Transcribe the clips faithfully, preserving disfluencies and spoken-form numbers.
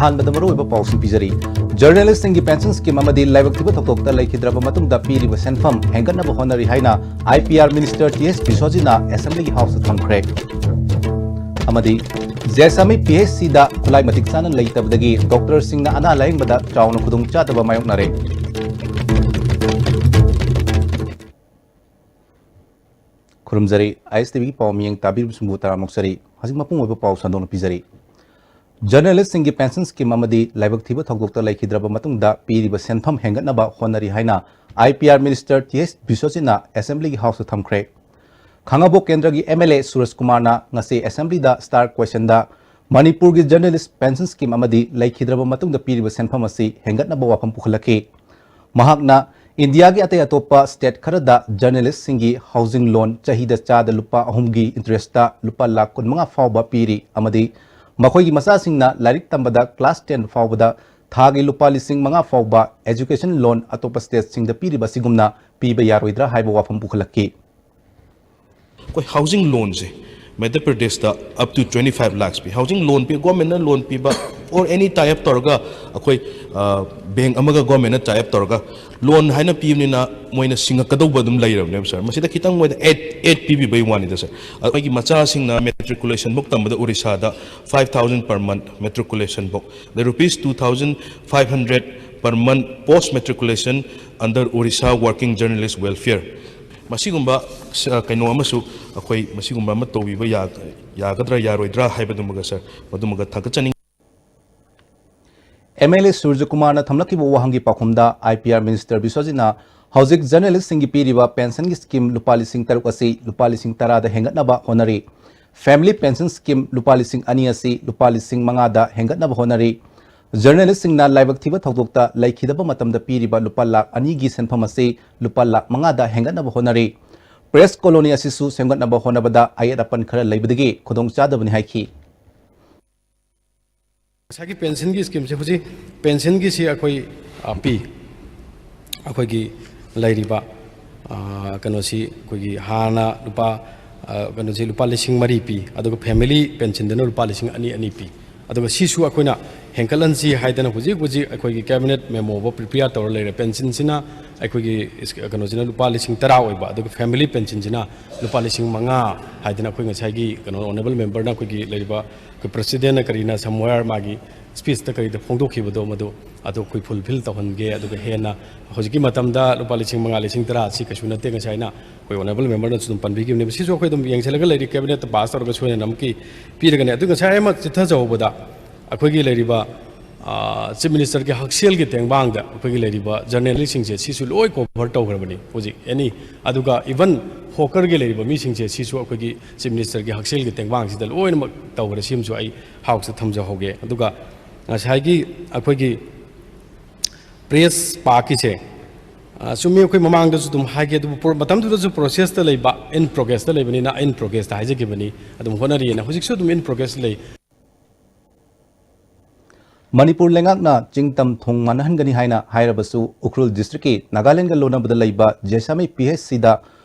ꯑꯍꯥꯟꯕꯗ ꯃꯔꯨꯑꯣꯏꯕ ꯄꯥꯎꯁꯤꯡ ꯄꯤꯖꯔꯤ꯫ ꯖꯔꯅꯦꯂꯤꯁꯁꯤꯡꯒꯤ ꯄꯦꯟꯁꯟ ꯁ꯭ꯀꯤꯝ ꯑꯃꯗꯤ ꯂꯥꯏꯕꯛ ꯊꯤꯕ ꯊꯧꯗꯣꯛꯇ ꯂꯩꯈꯤꯗ꯭ꯔꯕ ꯃꯇꯨꯡꯗ ꯄꯤꯔꯤꯕ ꯁꯦꯟꯐꯝ ꯍꯦꯟꯒꯠꯅꯕ ꯍꯣꯠꯅꯔꯤ ꯍꯥꯏꯅ I P R minister T S ꯕꯤꯁ꯭ꯋꯖꯤꯠꯅ ꯑꯦꯁꯦꯝꯕ꯭ꯂꯤꯒꯤ ꯍꯥꯎꯁꯇ ꯊꯝꯈ꯭ꯔꯦ꯫ ꯑꯃꯗꯤ ꯖꯦꯁꯥꯃꯤ ꯄꯤ ꯑꯩꯆ ꯁꯤꯗ ꯈꯨꯠꯂꯥꯏ ꯃꯇꯤꯛ ꯆꯥꯅ ꯂꯩꯇꯕꯗꯒꯤ ꯗꯣꯛꯇꯔꯁꯤꯡꯅ ꯑꯅꯥ ꯂꯥꯌꯦꯡꯕꯗ ꯆꯥꯎꯅ ꯈꯨꯗꯣꯡꯆꯥꯗꯕ ꯃꯥꯌꯣꯛꯅꯔꯦ꯫ ꯈꯨꯔꯨꯝꯖꯔꯤ꯫ ꯑꯥꯏ ꯑꯦꯁ ꯇꯤ ꯚꯤꯒꯤ ꯄꯥꯎ ꯃꯤꯠꯌꯦꯡ ꯇꯥꯕꯤꯔꯤꯕꯁꯤꯡꯕꯨ ꯇꯔꯥꯝꯅ ꯑꯣꯛꯆꯔꯤ꯫ ꯍꯧꯖꯤꯛ ꯃꯄꯨꯡ ꯑꯣꯏꯕ ꯄꯥꯎ ꯁꯟꯗꯣꯛꯅ ꯄꯤꯖꯔꯤ꯫ ꯖꯔꯅꯦꯂꯤꯁꯁꯤꯡꯒꯤ ꯄꯦꯟꯁꯟ ꯁ꯭ꯀꯤꯝ ꯑꯃꯗꯤ ꯂꯥꯏꯕꯛ ꯊꯤꯕ ꯊꯧꯗꯣꯛꯇ ꯂꯩꯈꯤꯗ꯭ꯔꯕ ꯃꯇꯨꯡꯗ ꯄꯤꯔꯤꯕ ꯁꯦꯟꯐꯝ ꯍꯦꯟꯒꯠꯅꯕ ꯍꯣꯠꯅꯔꯤ ꯍꯥꯏꯅ I P R minister T S ꯕꯤꯁ꯭ꯋꯖꯤꯠꯅ ꯑꯦꯁꯦꯝꯕ꯭ꯂꯤꯒꯤ ꯍꯥꯎꯁꯇ ꯊꯝꯈ꯭ꯔꯦ꯫ ꯈꯥꯡꯉꯕꯣꯛ ꯀꯦꯟꯗ꯭ꯔꯒꯤ ꯑꯦꯝ ꯑꯦꯜ ꯑꯦ ꯁꯨꯔꯖ ꯀꯨꯃꯥꯔꯅ ꯉꯁꯤ ꯑꯦꯁꯦꯝꯕ꯭ꯂꯤꯗ ꯁ꯭ꯇꯥꯔ ꯀ꯭ꯋꯦꯁꯟꯗ ꯃꯅꯤꯄꯨꯔꯒꯤ ꯖꯔꯅꯦꯂꯤꯁ ꯄꯦꯟꯁꯟ ꯁ꯭ꯀꯤꯝ ꯑꯃꯗꯤ ꯂꯩꯈꯤꯗ꯭ꯔꯕ ꯃꯇꯨꯡꯗ ꯄꯤꯔꯤꯕ ꯁꯦꯟꯐꯝ ꯑꯁꯤ ꯍꯦꯟꯒꯠꯅꯕ ꯋꯥꯐꯝ ꯄꯨꯈꯠꯂꯛꯈꯤ꯫ ꯃꯍꯥꯛꯅ ꯏꯟꯗꯤꯌꯥꯒꯤ ꯑꯇꯩ ꯑꯇꯣꯞꯄ ꯁ꯭ꯇꯦꯠ ꯈꯔꯗ ꯖꯔꯅꯦꯂꯤꯁꯁꯤꯡꯒꯤ ꯍꯥꯎꯁꯤꯡ ꯂꯣꯟ ꯆꯍꯤꯗ ꯆꯥꯗ ꯂꯨꯄꯥ ꯑꯍꯨꯝꯒꯤ ꯏꯟꯇꯔꯦꯁꯇ ꯂꯨꯄꯥ ꯂꯥꯈ ꯀꯨꯟꯃꯉꯥ ꯐꯥꯎꯕ ꯄꯤꯔꯤ ꯑꯃꯗꯤ ꯃꯈꯣꯏꯒꯤ ꯃꯆꯥꯁꯤꯡꯅ ꯂꯥꯏꯔꯤꯛ ꯇꯝꯕꯗ ꯀ꯭ꯂꯥꯁ ꯇꯦꯟ ꯐꯥꯎꯕꯗ ꯊꯥꯒꯤ ꯂꯨꯄꯥ ꯂꯤꯁꯤꯡ ꯃꯉꯥ ꯐꯥꯎꯕ ꯑꯦꯖꯨꯀꯦꯁꯟ ꯂꯣꯟ ꯑꯇꯣꯞꯄ ꯁ꯭ꯇꯦꯠꯁꯤꯡꯗ ꯄꯤꯔꯤꯕ ꯑꯁꯤꯒꯨꯝꯅ ꯄꯤꯕ ꯌꯥꯔꯣꯏꯗ꯭ꯔꯥ ꯍꯥꯏꯕ ꯋꯥꯐꯝ ꯄꯨꯈꯠꯂꯛꯈꯤ꯫ ꯑꯩꯈꯣꯏ ꯍꯥꯎꯁꯤꯡ ꯂꯣꯟꯁꯦ ꯃꯙ꯭ꯌ ꯄ꯭ꯔꯗꯦꯁꯇ up to twenty five lakhs ꯄꯤ꯫ ꯍꯥꯎꯁꯤꯡ ꯂꯣꯟ ꯄꯤ, ꯒꯣꯔꯃꯦꯟꯅ ꯂꯣꯟ ꯄꯤꯕ, or any tie up ꯇꯧꯔꯒ ꯑꯩꯈꯣꯏ, ꯑ, ꯕꯦꯡꯛ ꯑꯃꯒ ꯒꯣꯔꯃꯦꯟꯅ tie up ꯇꯧꯔꯒ ꯂꯣꯟ ꯍꯥꯏꯅ ꯄꯤꯕꯅꯤꯅ ꯃꯣꯏꯅ ꯁꯤꯡꯉꯛꯀꯗꯧꯕ ꯑꯗꯨꯝ ꯂꯩꯔꯕꯅꯦꯕ, ꯁꯥꯔ꯫ ꯃꯁꯤꯗ ꯈꯤꯇꯪ ꯃꯣꯏꯗ ꯑꯦꯗ, ꯑꯦꯗ ꯄꯤꯕꯤꯕꯩ ꯋꯥꯅꯤꯗ, ꯁꯥꯔ꯫ ꯑꯩꯈꯣꯏꯒꯤ ꯃꯆꯥꯁꯤꯡꯅ ꯃꯦꯇ꯭ꯔꯤꯀꯨꯂꯦꯁꯟ ꯕꯨꯛ ꯇꯝꯕꯗ ꯑꯣꯔꯤꯁꯥꯗ five thousand per month matriculation book, the rupees two thousand five hundred per month post matriculation under Orissa Working Journalist Welfare꯫ ꯃꯁꯤꯒꯨꯝꯕ, ꯑ, ꯀꯩꯅꯣ ꯑꯃꯁꯨ ꯑꯩꯈꯣꯏ ꯃꯁꯤꯒꯨꯝꯕ ꯑꯃ ꯇꯧꯕꯤꯕ ꯌꯥ-, ꯌꯥꯒꯗ꯭ꯔꯥ ꯌꯥꯔꯣꯏꯗ꯭ꯔꯥ ꯍꯥꯏꯕꯗꯨꯃꯒ, ꯁꯥꯔ, ꯃꯗꯨꯃꯒ ꯊꯥꯒꯠꯆꯅꯤꯡ꯫ ꯑꯦꯝ ꯑꯦꯜ ꯑꯦ ꯁꯨꯔꯖꯀꯨꯃꯥꯔꯅ ꯊꯝꯂꯛꯈꯤꯕ ꯋꯥꯍꯪꯒꯤ ꯄꯥꯎꯈꯨꯝꯗ ꯑꯥꯏ ꯄꯤ ꯑꯥꯔ ꯃꯤꯅꯤꯁꯇꯔ ꯕꯤꯁ꯭ꯋꯖꯤꯠꯅ ꯍꯧꯖꯤꯛ ꯖꯔꯅꯦꯂꯤꯁꯁꯤꯡꯒꯤ ꯄꯤꯔꯤꯕ ꯄꯦꯟꯁꯟꯒꯤ ꯁ꯭ꯀꯤꯝ ꯂꯨꯄꯥ ꯂꯤꯁꯤꯡ ꯇꯔꯨꯛ ꯑꯁꯤ ꯂꯨꯄꯥ ꯂꯤꯁꯤꯡ ꯇꯔꯥꯗ ꯍꯦꯟꯒꯠꯅꯕ ꯍꯣꯠꯅꯔꯤ꯫ ꯐꯦꯃꯤꯂꯤ ꯄꯦꯟꯁꯟ ꯁ꯭ꯀꯤꯝ ꯂꯨꯄꯥ ꯂꯤꯁꯤꯡ ꯑꯅꯤ ꯑꯁꯤ ꯂꯨꯄꯥ ꯂꯤꯁꯤꯡ ꯃꯉꯥꯗ ꯍꯦꯟꯒꯠꯅꯕ ꯍꯣꯠꯅꯔꯤ꯫ ꯖꯔꯅꯦꯂꯤꯁꯁꯤꯡꯅ ꯂꯥꯏꯕꯛ ꯊꯤꯕ ꯊꯧꯗꯣꯛꯇ ꯂꯩꯈꯤꯗꯕ ꯃꯇꯝꯗ ꯄꯤꯔꯤꯕ ꯂꯨꯄꯥ ꯂꯥꯈ ꯑꯅꯤꯒꯤ ꯁꯦꯟꯐꯝ ꯑꯁꯤ ꯂꯨꯄꯥ ꯂꯥꯈ ꯃꯉꯥꯗ ꯍꯦꯟꯒꯠꯅꯕ ꯍꯣꯠꯅꯔꯤ꯫ ꯄ꯭ꯔꯦꯁ ꯀꯣꯂꯣꯅꯤ ꯑꯁꯤꯁꯨ ꯁꯦꯝꯒꯠꯅꯕ ꯍꯣꯠꯅꯕꯗ ꯑꯌꯦꯠ ꯑꯄꯟ ꯈꯔ ꯂꯩꯕꯗꯒꯤ ꯈꯨꯗꯣꯡꯆꯥꯗꯕꯅꯤ ꯍꯥꯏꯈꯤ꯫ ꯉꯁꯥꯏꯒꯤ ꯄꯦꯟꯁꯟꯒꯤ ꯁ꯭ꯀꯤꯝꯁꯦ, ꯍꯧꯖꯤꯛ ꯄꯦꯟꯁꯟꯒꯤꯁꯤ ꯑꯩꯈꯣꯏ, ꯑ, ꯄꯤ꯫ ꯑꯩꯈꯣꯏꯒꯤ ꯂꯩꯔꯤꯕ, ꯑ, ꯀꯩꯅꯣꯁꯤ ꯑꯩꯈꯣꯏꯒꯤ ꯍꯥꯟꯅ ꯂꯨꯄꯥ, ꯑ, ꯀꯩꯅꯣꯁꯤ ꯂꯨꯄꯥ ꯂꯤꯁꯤꯡ ꯃꯔꯤ ꯄꯤ, ꯑꯗꯨꯒ ꯐꯦꯃꯤꯂꯤ ꯄꯦꯟꯁꯟꯗꯅ ꯂꯨꯄꯥ ꯂꯤꯁꯤꯡ ꯑꯅꯤ ꯑꯅꯤ ꯄꯤ꯫ ꯑꯗꯨꯒ ꯁꯤꯁꯨ ꯑꯩꯈꯣꯏꯅ ꯍꯦꯟꯒꯠꯍꯟꯁꯤ ꯍꯥꯏꯗꯅ ꯍꯧꯖꯤꯛ ꯍꯧꯖꯤꯛ ꯑꯩꯈꯣꯏꯒꯤ cabinet memo ꯐꯥꯎ prepare ꯇꯧꯔ ꯂꯩꯔꯦ꯫ Pension ꯁꯤꯅ ꯑꯩꯈꯣꯏꯒꯤ ꯀꯩꯅꯣꯁꯤꯅ ꯂꯨꯄꯥ ꯂꯤꯁꯤꯡ ꯇꯔꯥ ꯑꯣꯏꯕ, ꯑꯗꯨꯒ family pension ꯁꯤꯅ ꯂꯨꯄꯥ ꯂꯤꯁꯤꯡ ꯃꯉꯥ ꯍꯥꯏꯗꯅ ꯑꯩꯈꯣꯏ ꯉꯁꯥꯏꯒꯤ ꯀꯩꯅꯣ honourable member ꯅ ꯑꯩꯈꯣꯏꯒꯤ ꯂꯩꯔꯤꯕ ꯑꯩꯈꯣꯏ president ꯅ ꯀꯔꯤꯅ somewhere ꯃꯥꯒꯤ speech ꯇ ꯀꯔꯤꯗ ꯐꯣꯡꯗꯣꯛꯈꯤꯕꯗꯣ, ꯃꯗꯨ ꯑꯗꯨ ꯑꯩꯈꯣꯏ fulfill ꯇꯧꯍꯟꯒꯦ꯫ ꯑꯗꯨꯒ ꯍꯦꯟꯅ ꯍꯧꯖꯤꯛꯀꯤ ꯃꯇꯝꯗ ꯂꯨꯄꯥ ꯂꯤꯁꯤꯡ ꯃꯉꯥ, ꯂꯤꯁꯤꯡ ꯇꯔꯥ ꯑꯁꯤ ꯀꯩꯁꯨ ꯅꯠꯇꯦ꯫ ꯉꯁꯥꯏꯅ ꯑꯩꯈꯣꯏ honourable member ꯅꯁꯨ ꯑꯗꯨꯝ ꯄꯟꯕꯤꯈꯤꯕꯅꯦꯕ꯫ ꯁꯤꯁꯨ ꯑꯩꯈꯣꯏ ꯑꯗꯨꯝ ꯌꯦꯡꯁꯤꯜꯂꯒ ꯂꯩꯔꯤ, cabinet ꯇ pass ꯇꯧꯔꯒ ꯁꯣꯏꯗꯅ ꯑꯃꯨꯛꯀꯤ ꯄꯤꯔꯒꯅꯤ꯫ ꯑꯗꯨ ꯉꯁꯥꯏ ꯑꯃ ꯆꯤꯠꯊꯖꯍꯧꯕꯗ ꯑꯩꯈꯣꯏꯒꯤ ꯂꯩꯔꯤꯕ, ꯑ, Chief Minister ꯒꯤ ꯍꯛꯁꯦꯜꯒꯤ ꯇꯦꯡꯕꯥꯡꯗ ꯑꯩꯈꯣꯏꯒꯤ ꯂꯩꯔꯤꯕ journalist ꯁꯤꯡꯁꯦ ꯁꯤꯁꯨ ꯂꯣꯏ cover ꯇꯧꯈ꯭ꯔꯕꯅꯤ ꯍꯧꯖꯤꯛ꯫ Any, ꯑꯗꯨꯒ even hawker ꯒꯤ ꯂꯩꯔꯤꯕ ꯃꯤꯁꯤꯡꯁꯦ ꯁꯤꯁꯨ ꯑꯩꯈꯣꯏꯒꯤ Chief Minister ꯒꯤ ꯍꯛꯁꯦꯜꯒꯤ ꯇꯦꯡꯕꯥꯡꯁꯤꯗ ꯂꯣꯏꯅꯃꯛ ꯇꯧꯈ꯭ꯔꯦ꯫ ꯁꯤꯃꯁꯨ ꯑꯩ house ꯇ ꯊꯝꯖꯍꯧꯒꯦ꯫ ꯑꯗꯨꯒ ꯉꯁꯥꯏꯒꯤ ꯑꯩꯈꯣꯏꯒꯤ press park ꯀꯤꯁꯦ, ꯑ, ꯆꯨꯝꯃꯤ, ꯑꯩꯈꯣꯏ ꯃꯃꯥꯡꯗꯁꯨ ꯑꯗꯨꯝ ꯍꯥꯏꯒꯦ, ꯑꯗꯨꯕꯨ ꯄ꯭ꯔꯣ-, ꯃꯇꯝꯗꯨꯗꯁꯨ process ꯇ ꯂꯩꯕ, in progress ꯇ ꯂꯩꯕꯅꯤꯅ in progress ꯇ ꯍꯥꯏꯖꯈꯤꯕꯅꯤ, ꯑꯗꯨꯝ ꯍꯣꯠꯅꯔꯤꯑꯅ꯫ ꯍꯧꯖꯤꯛꯁꯨ ꯑꯗꯨꯝ in progress ꯂꯩ꯫ ꯃꯅꯤꯄꯨꯔ ꯂꯩꯉꯥꯛꯅ ꯆꯤꯡ ꯇꯝ ꯊꯣꯡ ꯃꯥꯟꯅꯍꯟꯒꯅꯤ ꯍꯥꯏꯅ ꯍꯥꯏꯔꯕꯁꯨ, ꯎꯈ꯭ꯔꯨꯜ district ꯀꯤ ꯅꯥꯒꯥꯂꯦꯟꯒ ꯂꯣꯟꯅꯕꯗ ꯂꯩꯕ ꯖꯦꯁꯥꯃꯤ P H C ꯗ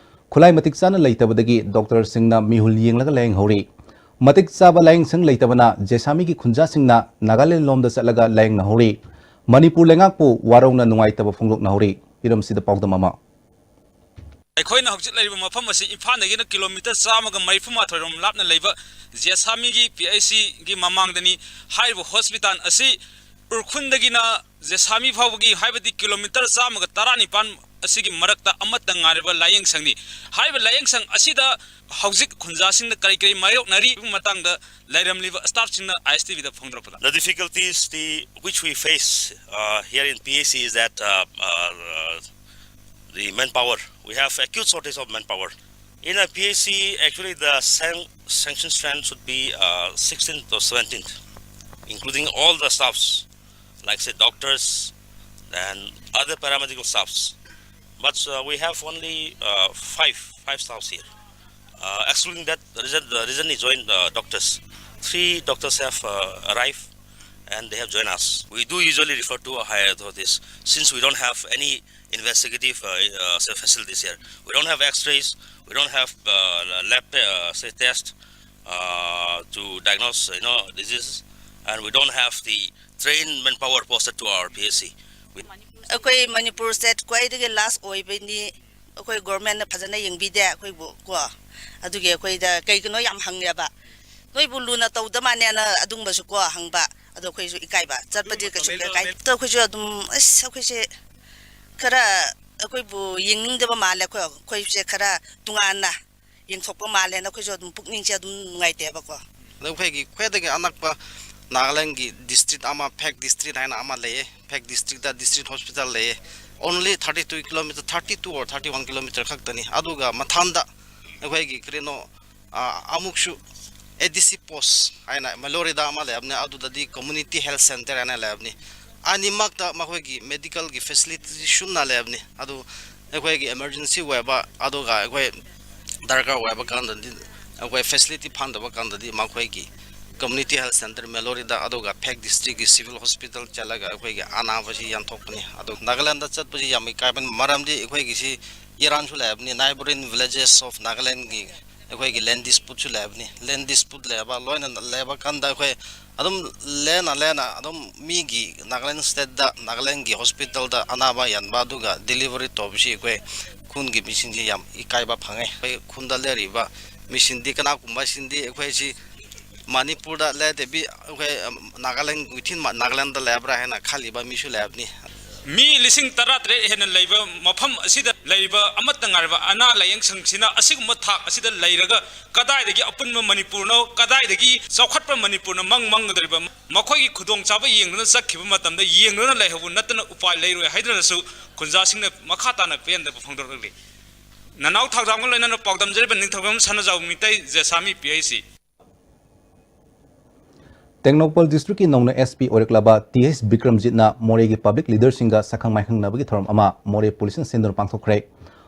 ꯈꯨꯠꯂꯥꯏ ꯃꯇꯤꯛ ꯆꯥꯅ ꯂꯩꯇꯕꯗꯒꯤ doctor ꯁꯤꯡꯅ ꯃꯤꯍꯨꯜ ꯌꯦꯡꯂꯒ ꯂꯥꯌꯦꯡꯍꯧꯔꯤ꯫ ꯃꯇꯤꯛ ꯆꯥꯕ ꯂꯥꯌꯦꯡꯁꯪ ꯂꯩꯇꯕꯅ ꯖꯦꯁꯥꯃꯤꯒꯤ ꯈꯨꯟꯖꯥꯁꯤꯡꯅ ꯅꯥꯒꯥꯂꯦꯟ ꯂꯣꯝꯗ ꯆꯠꯂꯒ ꯂꯥꯌꯦꯡꯅꯍꯧꯔꯤ꯫ ꯃꯅꯤꯄꯨꯔ ꯂꯩꯉꯥꯛꯄꯨ ꯋꯥꯔꯧꯅ ꯅꯨꯡꯉꯥꯏꯇꯕ ꯐꯣꯡꯗꯣꯛꯅꯍꯧꯔꯤ꯫ ꯏꯔꯝꯁꯤꯗ ꯄꯥꯎꯗꯝ ꯑꯃ꯫ ꯑꯩꯈꯣꯏꯅ ꯍꯧꯖꯤꯛ ꯂꯩꯔꯤꯕ ꯃꯐꯝ ꯑꯁꯤ ꯏꯝꯐꯥꯜꯗꯒꯤꯅ ꯀꯤꯂꯣꯃꯤꯇꯔ ꯆꯥꯝꯃꯒ ꯃꯔꯤꯐꯨ ꯃꯥꯊꯣꯏ ꯔꯣꯝ ꯂꯥꯞꯅ ꯂꯩꯕ ꯖꯦꯁꯥꯃꯤꯒꯤ P H C ꯒꯤ ꯃꯃꯥꯡꯗꯅꯤ꯫ ꯍꯥꯏꯔꯤꯕ hospital ꯑꯁꯤ ꯎꯈ꯭ꯔꯨꯜꯗꯒꯤꯅ ꯖꯦꯁꯥꯃꯤ ꯐꯥꯎꯕꯒꯤ, ꯍꯥꯏꯕꯗꯤ ꯀꯤꯂꯣꯃꯤꯇꯔ ꯆꯥꯝꯃꯒ ꯇꯔꯥꯅꯤꯄꯥꯟ ꯑꯁꯤꯒꯤ ꯃꯔꯛꯇ ꯑꯃꯠꯇ ꯉꯥꯏꯔꯕ ꯂꯥꯌꯦꯡꯁꯪꯅꯤ꯫ ꯍꯥꯏꯔꯤꯕ ꯂꯥꯌꯦꯡꯁꯪ ꯑꯁꯤꯗ ꯍꯧꯖꯤꯛ ꯈꯨꯟꯖꯥꯁꯤꯡꯅ ꯀꯔꯤ ꯀꯔꯤ ꯃꯥꯌꯣꯛꯅꯔꯤ ꯍꯥꯏꯕꯒꯤ ꯃꯇꯥꯡꯗ ꯂꯩꯔꯝꯂꯤꯕ staff ꯁꯤꯡꯅ I S T V the ꯐꯣꯡꯗꯣꯔꯛꯄꯗ꯫ The difficulties the, which we face, uh, here in P H C is that, uh, uh, uh, the manpower. We have acute shortage of manpower. In a P H C, actually, the san-, sanction strength should be, uh, sixteenth or seventeenth, including all the staffs, like, say, doctors and other paramedical staffs. But, uh, we have only, uh, five, five staffs here. Uh, excluding that, recent-, uh, recently joined, uh, doctors. Three doctors have, uh, arrived and they have joined us. We do usually refer to our higher authorities since we don't have any investigative, uh, uh, say, facilities here. We don't have X-rays. We don't have, uh, lab, uh, say, test, uh, to diagnose, you know, diseases. And we don't have the trained manpower posted to our P H C. We ꯑꯩꯈꯣꯏ Manipur state ꯈ꯭ꯋꯥꯏꯗꯒꯤ ꯂꯥꯁ ꯑꯣꯏꯕꯅꯤ꯫ ꯑꯩꯈꯣꯏ ꯒꯣꯔꯃꯦꯟꯅ ꯐꯖꯅ ꯌꯦꯡꯕꯤꯗꯦ ꯑꯩꯈꯣꯏꯕꯨ ꯀꯣ꯫ ꯑꯗꯨꯒꯤ ꯑꯩꯈꯣꯏꯗ ꯀꯩꯒꯤꯅꯣ ꯌꯥꯝ ꯍꯪꯉꯦꯕ꯫ ꯅꯣꯏꯕꯨ ꯂꯨꯅ ꯇꯧꯗ ꯃꯥꯅꯦꯅ ꯑꯗꯨꯝꯕꯁꯨ ꯀꯣ ꯍꯪꯕ꯫ ꯑꯗꯣ ꯑꯩꯈꯣꯏꯁꯨ ꯏꯀꯥꯏꯕ꯫ ꯆꯠꯄꯗꯤ ꯀꯩꯁꯨ ꯏꯀꯥꯏ꯫ ꯑꯗꯣ ꯑꯩꯈꯣꯏꯁꯨ ꯑꯗꯨꯝ ꯑꯁ ꯑꯩꯈꯣꯏꯁꯦ ꯈꯔ ꯑꯩꯈꯣꯏꯕꯨ ꯌꯦꯡꯅꯤꯡꯗꯕ ꯃꯥꯜꯂꯦ꯫ ꯑꯩꯈꯣꯏ ꯑꯩꯈꯣꯏꯁꯦ ꯈꯔ ꯇꯣꯉꯥꯟꯅ ꯌꯦꯡꯊꯣꯛꯄ ꯃꯥꯜꯂꯦꯅ ꯑꯩꯈꯣꯏꯁꯨ ꯑꯗꯨꯝ ꯄꯨꯛꯅꯤꯡꯁꯦ ꯑꯗꯨꯝ ꯅꯨꯡꯉꯥꯏꯇꯦꯕꯀꯣ꯫ ꯑꯗꯣ ꯑꯩꯈꯣꯏꯒꯤ ꯈ꯭ꯋꯥꯏꯗꯒꯤ ꯑꯅꯛꯄ ꯅꯥꯒꯥꯂꯦꯟꯒꯤ ꯗꯤꯁꯇ꯭ꯔꯤꯛ ꯑꯃ, ꯐꯦꯛ ꯗꯤꯁꯇ꯭ꯔꯤꯛ ꯍꯥꯏꯅ ꯑꯃ ꯂꯩꯌꯦ꯫ ꯐꯦꯛ ꯗꯤꯁꯇ꯭ꯔꯤꯛꯇ ꯗꯤꯁꯇ꯭ꯔꯤꯛ ꯍꯣꯁꯄꯤꯇꯥꯜ ꯂꯩꯌꯦ꯫ Only thirty two kilometer, thirty two or thirty one kilometer ꯈꯛꯇꯅꯤ꯫ ꯑꯗꯨꯒ ꯃꯊꯟꯗ ꯑꯩꯈꯣꯏꯒꯤ ꯀꯔꯤꯅꯣ, ꯑ, ꯑꯃꯨꯛꯁꯨ ꯑꯦ ꯗꯤ ꯁꯤ ꯄꯣꯁ ꯍꯥꯏꯅ ꯃꯦꯂꯣꯔꯤꯗ ꯑꯃ ꯂꯩꯕꯅꯤ, ꯑꯗꯨꯗꯗꯤ ꯀꯝꯃ꯭ꯌꯨꯅꯤꯇꯤ ꯍꯦꯜꯊ ꯁꯦꯟꯇꯔ ꯍꯥꯏꯅ ꯂꯩꯕꯅꯤ꯫ ꯑꯅꯤꯃꯛꯇ ꯃꯈꯣꯏꯒꯤ ꯃꯦꯗꯤꯀꯦꯜꯒꯤ ꯐꯦꯁꯤꯂꯤꯇꯤ ꯁꯨꯅ ꯂꯩꯕꯅꯤ꯫ ꯑꯗꯨ ꯑꯩꯈꯣꯏꯒꯤ ꯏꯃꯥꯔꯖꯦꯟꯁꯤ ꯑꯣꯏꯕ, ꯑꯗꯨꯒ ꯑꯩꯈꯣꯏ ꯗꯔꯀꯥꯔ ꯑꯣꯏꯕ ꯀꯥꯟꯗꯗꯤ, ꯑꯩꯈꯣꯏ ꯐꯦꯁꯤꯂꯤꯇꯤ ꯐꯪꯗꯕ ꯀꯥꯟꯗꯗꯤ ꯃꯈꯣꯏꯒꯤ ꯀꯝꯃ꯭ꯌꯨꯅꯤꯇꯤ ꯍꯦꯜꯊ ꯁꯦꯟꯇꯔ ꯃꯦꯂꯣꯔꯤꯗ, ꯑꯗꯨꯒ ꯐꯦꯛ ꯗꯤꯁꯇ꯭ꯔꯤꯛꯀꯤ ꯁꯤꯚꯤꯜ ꯍꯣꯁꯄꯤꯇꯥꯜ ꯆꯠꯂꯒ ꯑꯩꯈꯣꯏꯒꯤ ꯑꯅꯥꯕꯁꯤ ꯌꯦꯡꯊꯣꯛꯄꯅꯤ꯫ ꯑꯗꯨ ꯅꯥꯒꯥꯂꯦꯟꯗ ꯆꯠꯄꯁꯤ ꯌꯥꯝ ꯏꯀꯥꯏꯕꯅꯤ, ꯃꯔꯝꯗꯤ ꯑꯩꯈꯣꯏꯒꯤꯁꯤ ꯏꯔꯥꯟꯁꯨ ꯂꯩꯕꯅꯤ, neighbouring villages of ꯅꯥꯒꯥꯂꯦꯟꯒꯤ ꯑꯩꯈꯣꯏꯒꯤ ꯂꯦꯟ ꯗꯤꯁꯄ꯭ꯌꯨꯠꯁꯨ ꯂꯩꯕꯅꯤ꯫ ꯂꯦꯟ ꯗꯤꯁꯄ꯭ꯌꯨꯠ ꯂꯩꯕ, ꯂꯣꯏꯅ ꯂꯩꯕ ꯀꯥꯟꯗ ꯑꯩꯈꯣꯏ ꯑꯗꯨꯝ ꯂꯦꯟꯅ ꯂꯦꯟꯅ ꯑꯗꯨꯝ ꯃꯤꯒꯤ ꯅꯥꯒꯥꯂꯦꯟ ꯁ꯭ꯇꯦꯠꯇ, ꯅꯥꯒꯥꯂꯦꯟꯒꯤ ꯍꯣꯁꯄꯤꯇꯥꯜꯗ ꯑꯅꯥꯕ ꯌꯦꯡꯕ ꯑꯗꯨꯒ ꯗꯤꯂꯤꯚꯔꯤ ꯇꯧꯕꯁꯤ ꯑꯩꯈꯣꯏ ꯈꯨꯟꯒꯤ ꯃꯤꯁꯤꯡꯁꯤ ꯌꯥꯝ ꯏꯀꯥꯏꯕ ꯐꯪꯉꯦ꯫ ꯑꯩꯈꯣꯏ ꯈꯨꯟꯗ ꯂꯩꯔꯤꯕ ꯃꯤꯁꯤꯡꯗꯤ ꯀꯅꯥꯒꯨꯝꯕꯁꯤꯡꯗꯤ ꯑꯩꯈꯣꯏꯁꯤ ꯃꯅꯤꯄꯨꯔꯗ ꯂꯩꯇꯕꯤ ꯑꯩꯈꯣꯏ, ꯑꯝ, ꯅꯥꯒꯥꯂꯦꯟ, within ꯃ-, ꯅꯥꯒꯥꯂꯦꯟꯗ ꯂꯩꯕ꯭ꯔꯥ ꯍꯥꯏꯅ ꯈꯜꯂꯤꯕ ꯃꯤꯁꯨ ꯂꯩꯕꯅꯤ꯫ ꯃꯤ ꯂꯤꯁꯤꯡ ꯇꯔꯥꯇꯔꯦꯠ ꯍꯦꯟꯅ ꯂꯩꯕ ꯃꯐꯝ ꯑꯁꯤꯗ ꯂꯩꯔꯤꯕ ꯑꯃꯠꯇ ꯉꯥꯏꯔꯕ ꯑꯅꯥ ꯂꯥꯌꯦꯡ ꯁꯪꯁꯤꯅ ꯑꯁꯤꯒꯨꯝꯕ ꯊꯥꯛ ꯑꯁꯤꯗ ꯂꯩꯔꯒ ꯀꯗꯥꯏꯗꯒꯤ ꯑꯄꯨꯟꯕ ꯃꯅꯤꯄꯨꯔꯅꯣ, ꯀꯗꯥꯏꯗꯒꯤ ꯆꯥꯎꯈꯠꯄ ꯃꯅꯤꯄꯨꯔꯅ ꯃꯪ ꯃꯪꯒꯗꯧꯔꯤꯕ? ꯃꯈꯣꯏꯒꯤ ꯈꯨꯗꯣꯡꯆꯥꯕ ꯌꯦꯡꯗꯨꯅ ꯆꯠꯈꯤꯕ ꯃꯇꯝꯗ ꯌꯦꯡꯗꯨꯅ ꯂꯩꯍꯧꯕ ꯅꯠꯇꯅ ꯎꯄꯥꯏ ꯂꯩꯔꯣꯏ ꯍꯥꯏꯗꯨꯅꯁꯨ ꯈꯨꯟꯖꯥꯁꯤꯡꯅ ꯃꯈꯥ ꯇꯥꯅ ꯄꯦꯟꯗꯕ ꯐꯣꯡꯗꯣꯔꯛꯂꯤ꯫ ꯅꯅꯥꯎ ꯊꯧꯗꯥꯝꯒ ꯂꯣꯏꯅꯅ ꯄꯥꯎꯗꯝꯖꯔꯤꯕ ꯅꯤꯡꯊꯧꯖꯝ ꯁꯅꯥꯖꯥꯎ Meitei, ꯖꯦꯁꯥꯃꯤ, P H C. Tengnoupal ꯗꯤꯁꯇ꯭ꯔꯤꯛꯀꯤ ꯅꯧꯅ ꯑꯦꯁ ꯄꯤ ꯑꯣꯏꯔꯛꯂꯕ ꯇꯤ ꯑꯩꯆ ꯕꯤꯀ꯭ꯔꯝꯖꯤꯠꯅ ꯃꯣꯔꯦꯒꯤ ꯄꯕ꯭ꯂꯤꯛ ꯂꯤꯗꯔꯁꯤꯡꯒ ꯁꯛꯈꯪ ꯃꯥꯏꯈꯪꯅꯕꯒꯤ ꯊꯧꯔꯝ ꯑꯃ ꯃꯣꯔꯦ ꯄꯨꯂꯤꯁꯅ ꯁꯤꯟꯗꯨꯅ ꯄꯥꯡꯊꯣꯛꯈ꯭ꯔꯦ꯫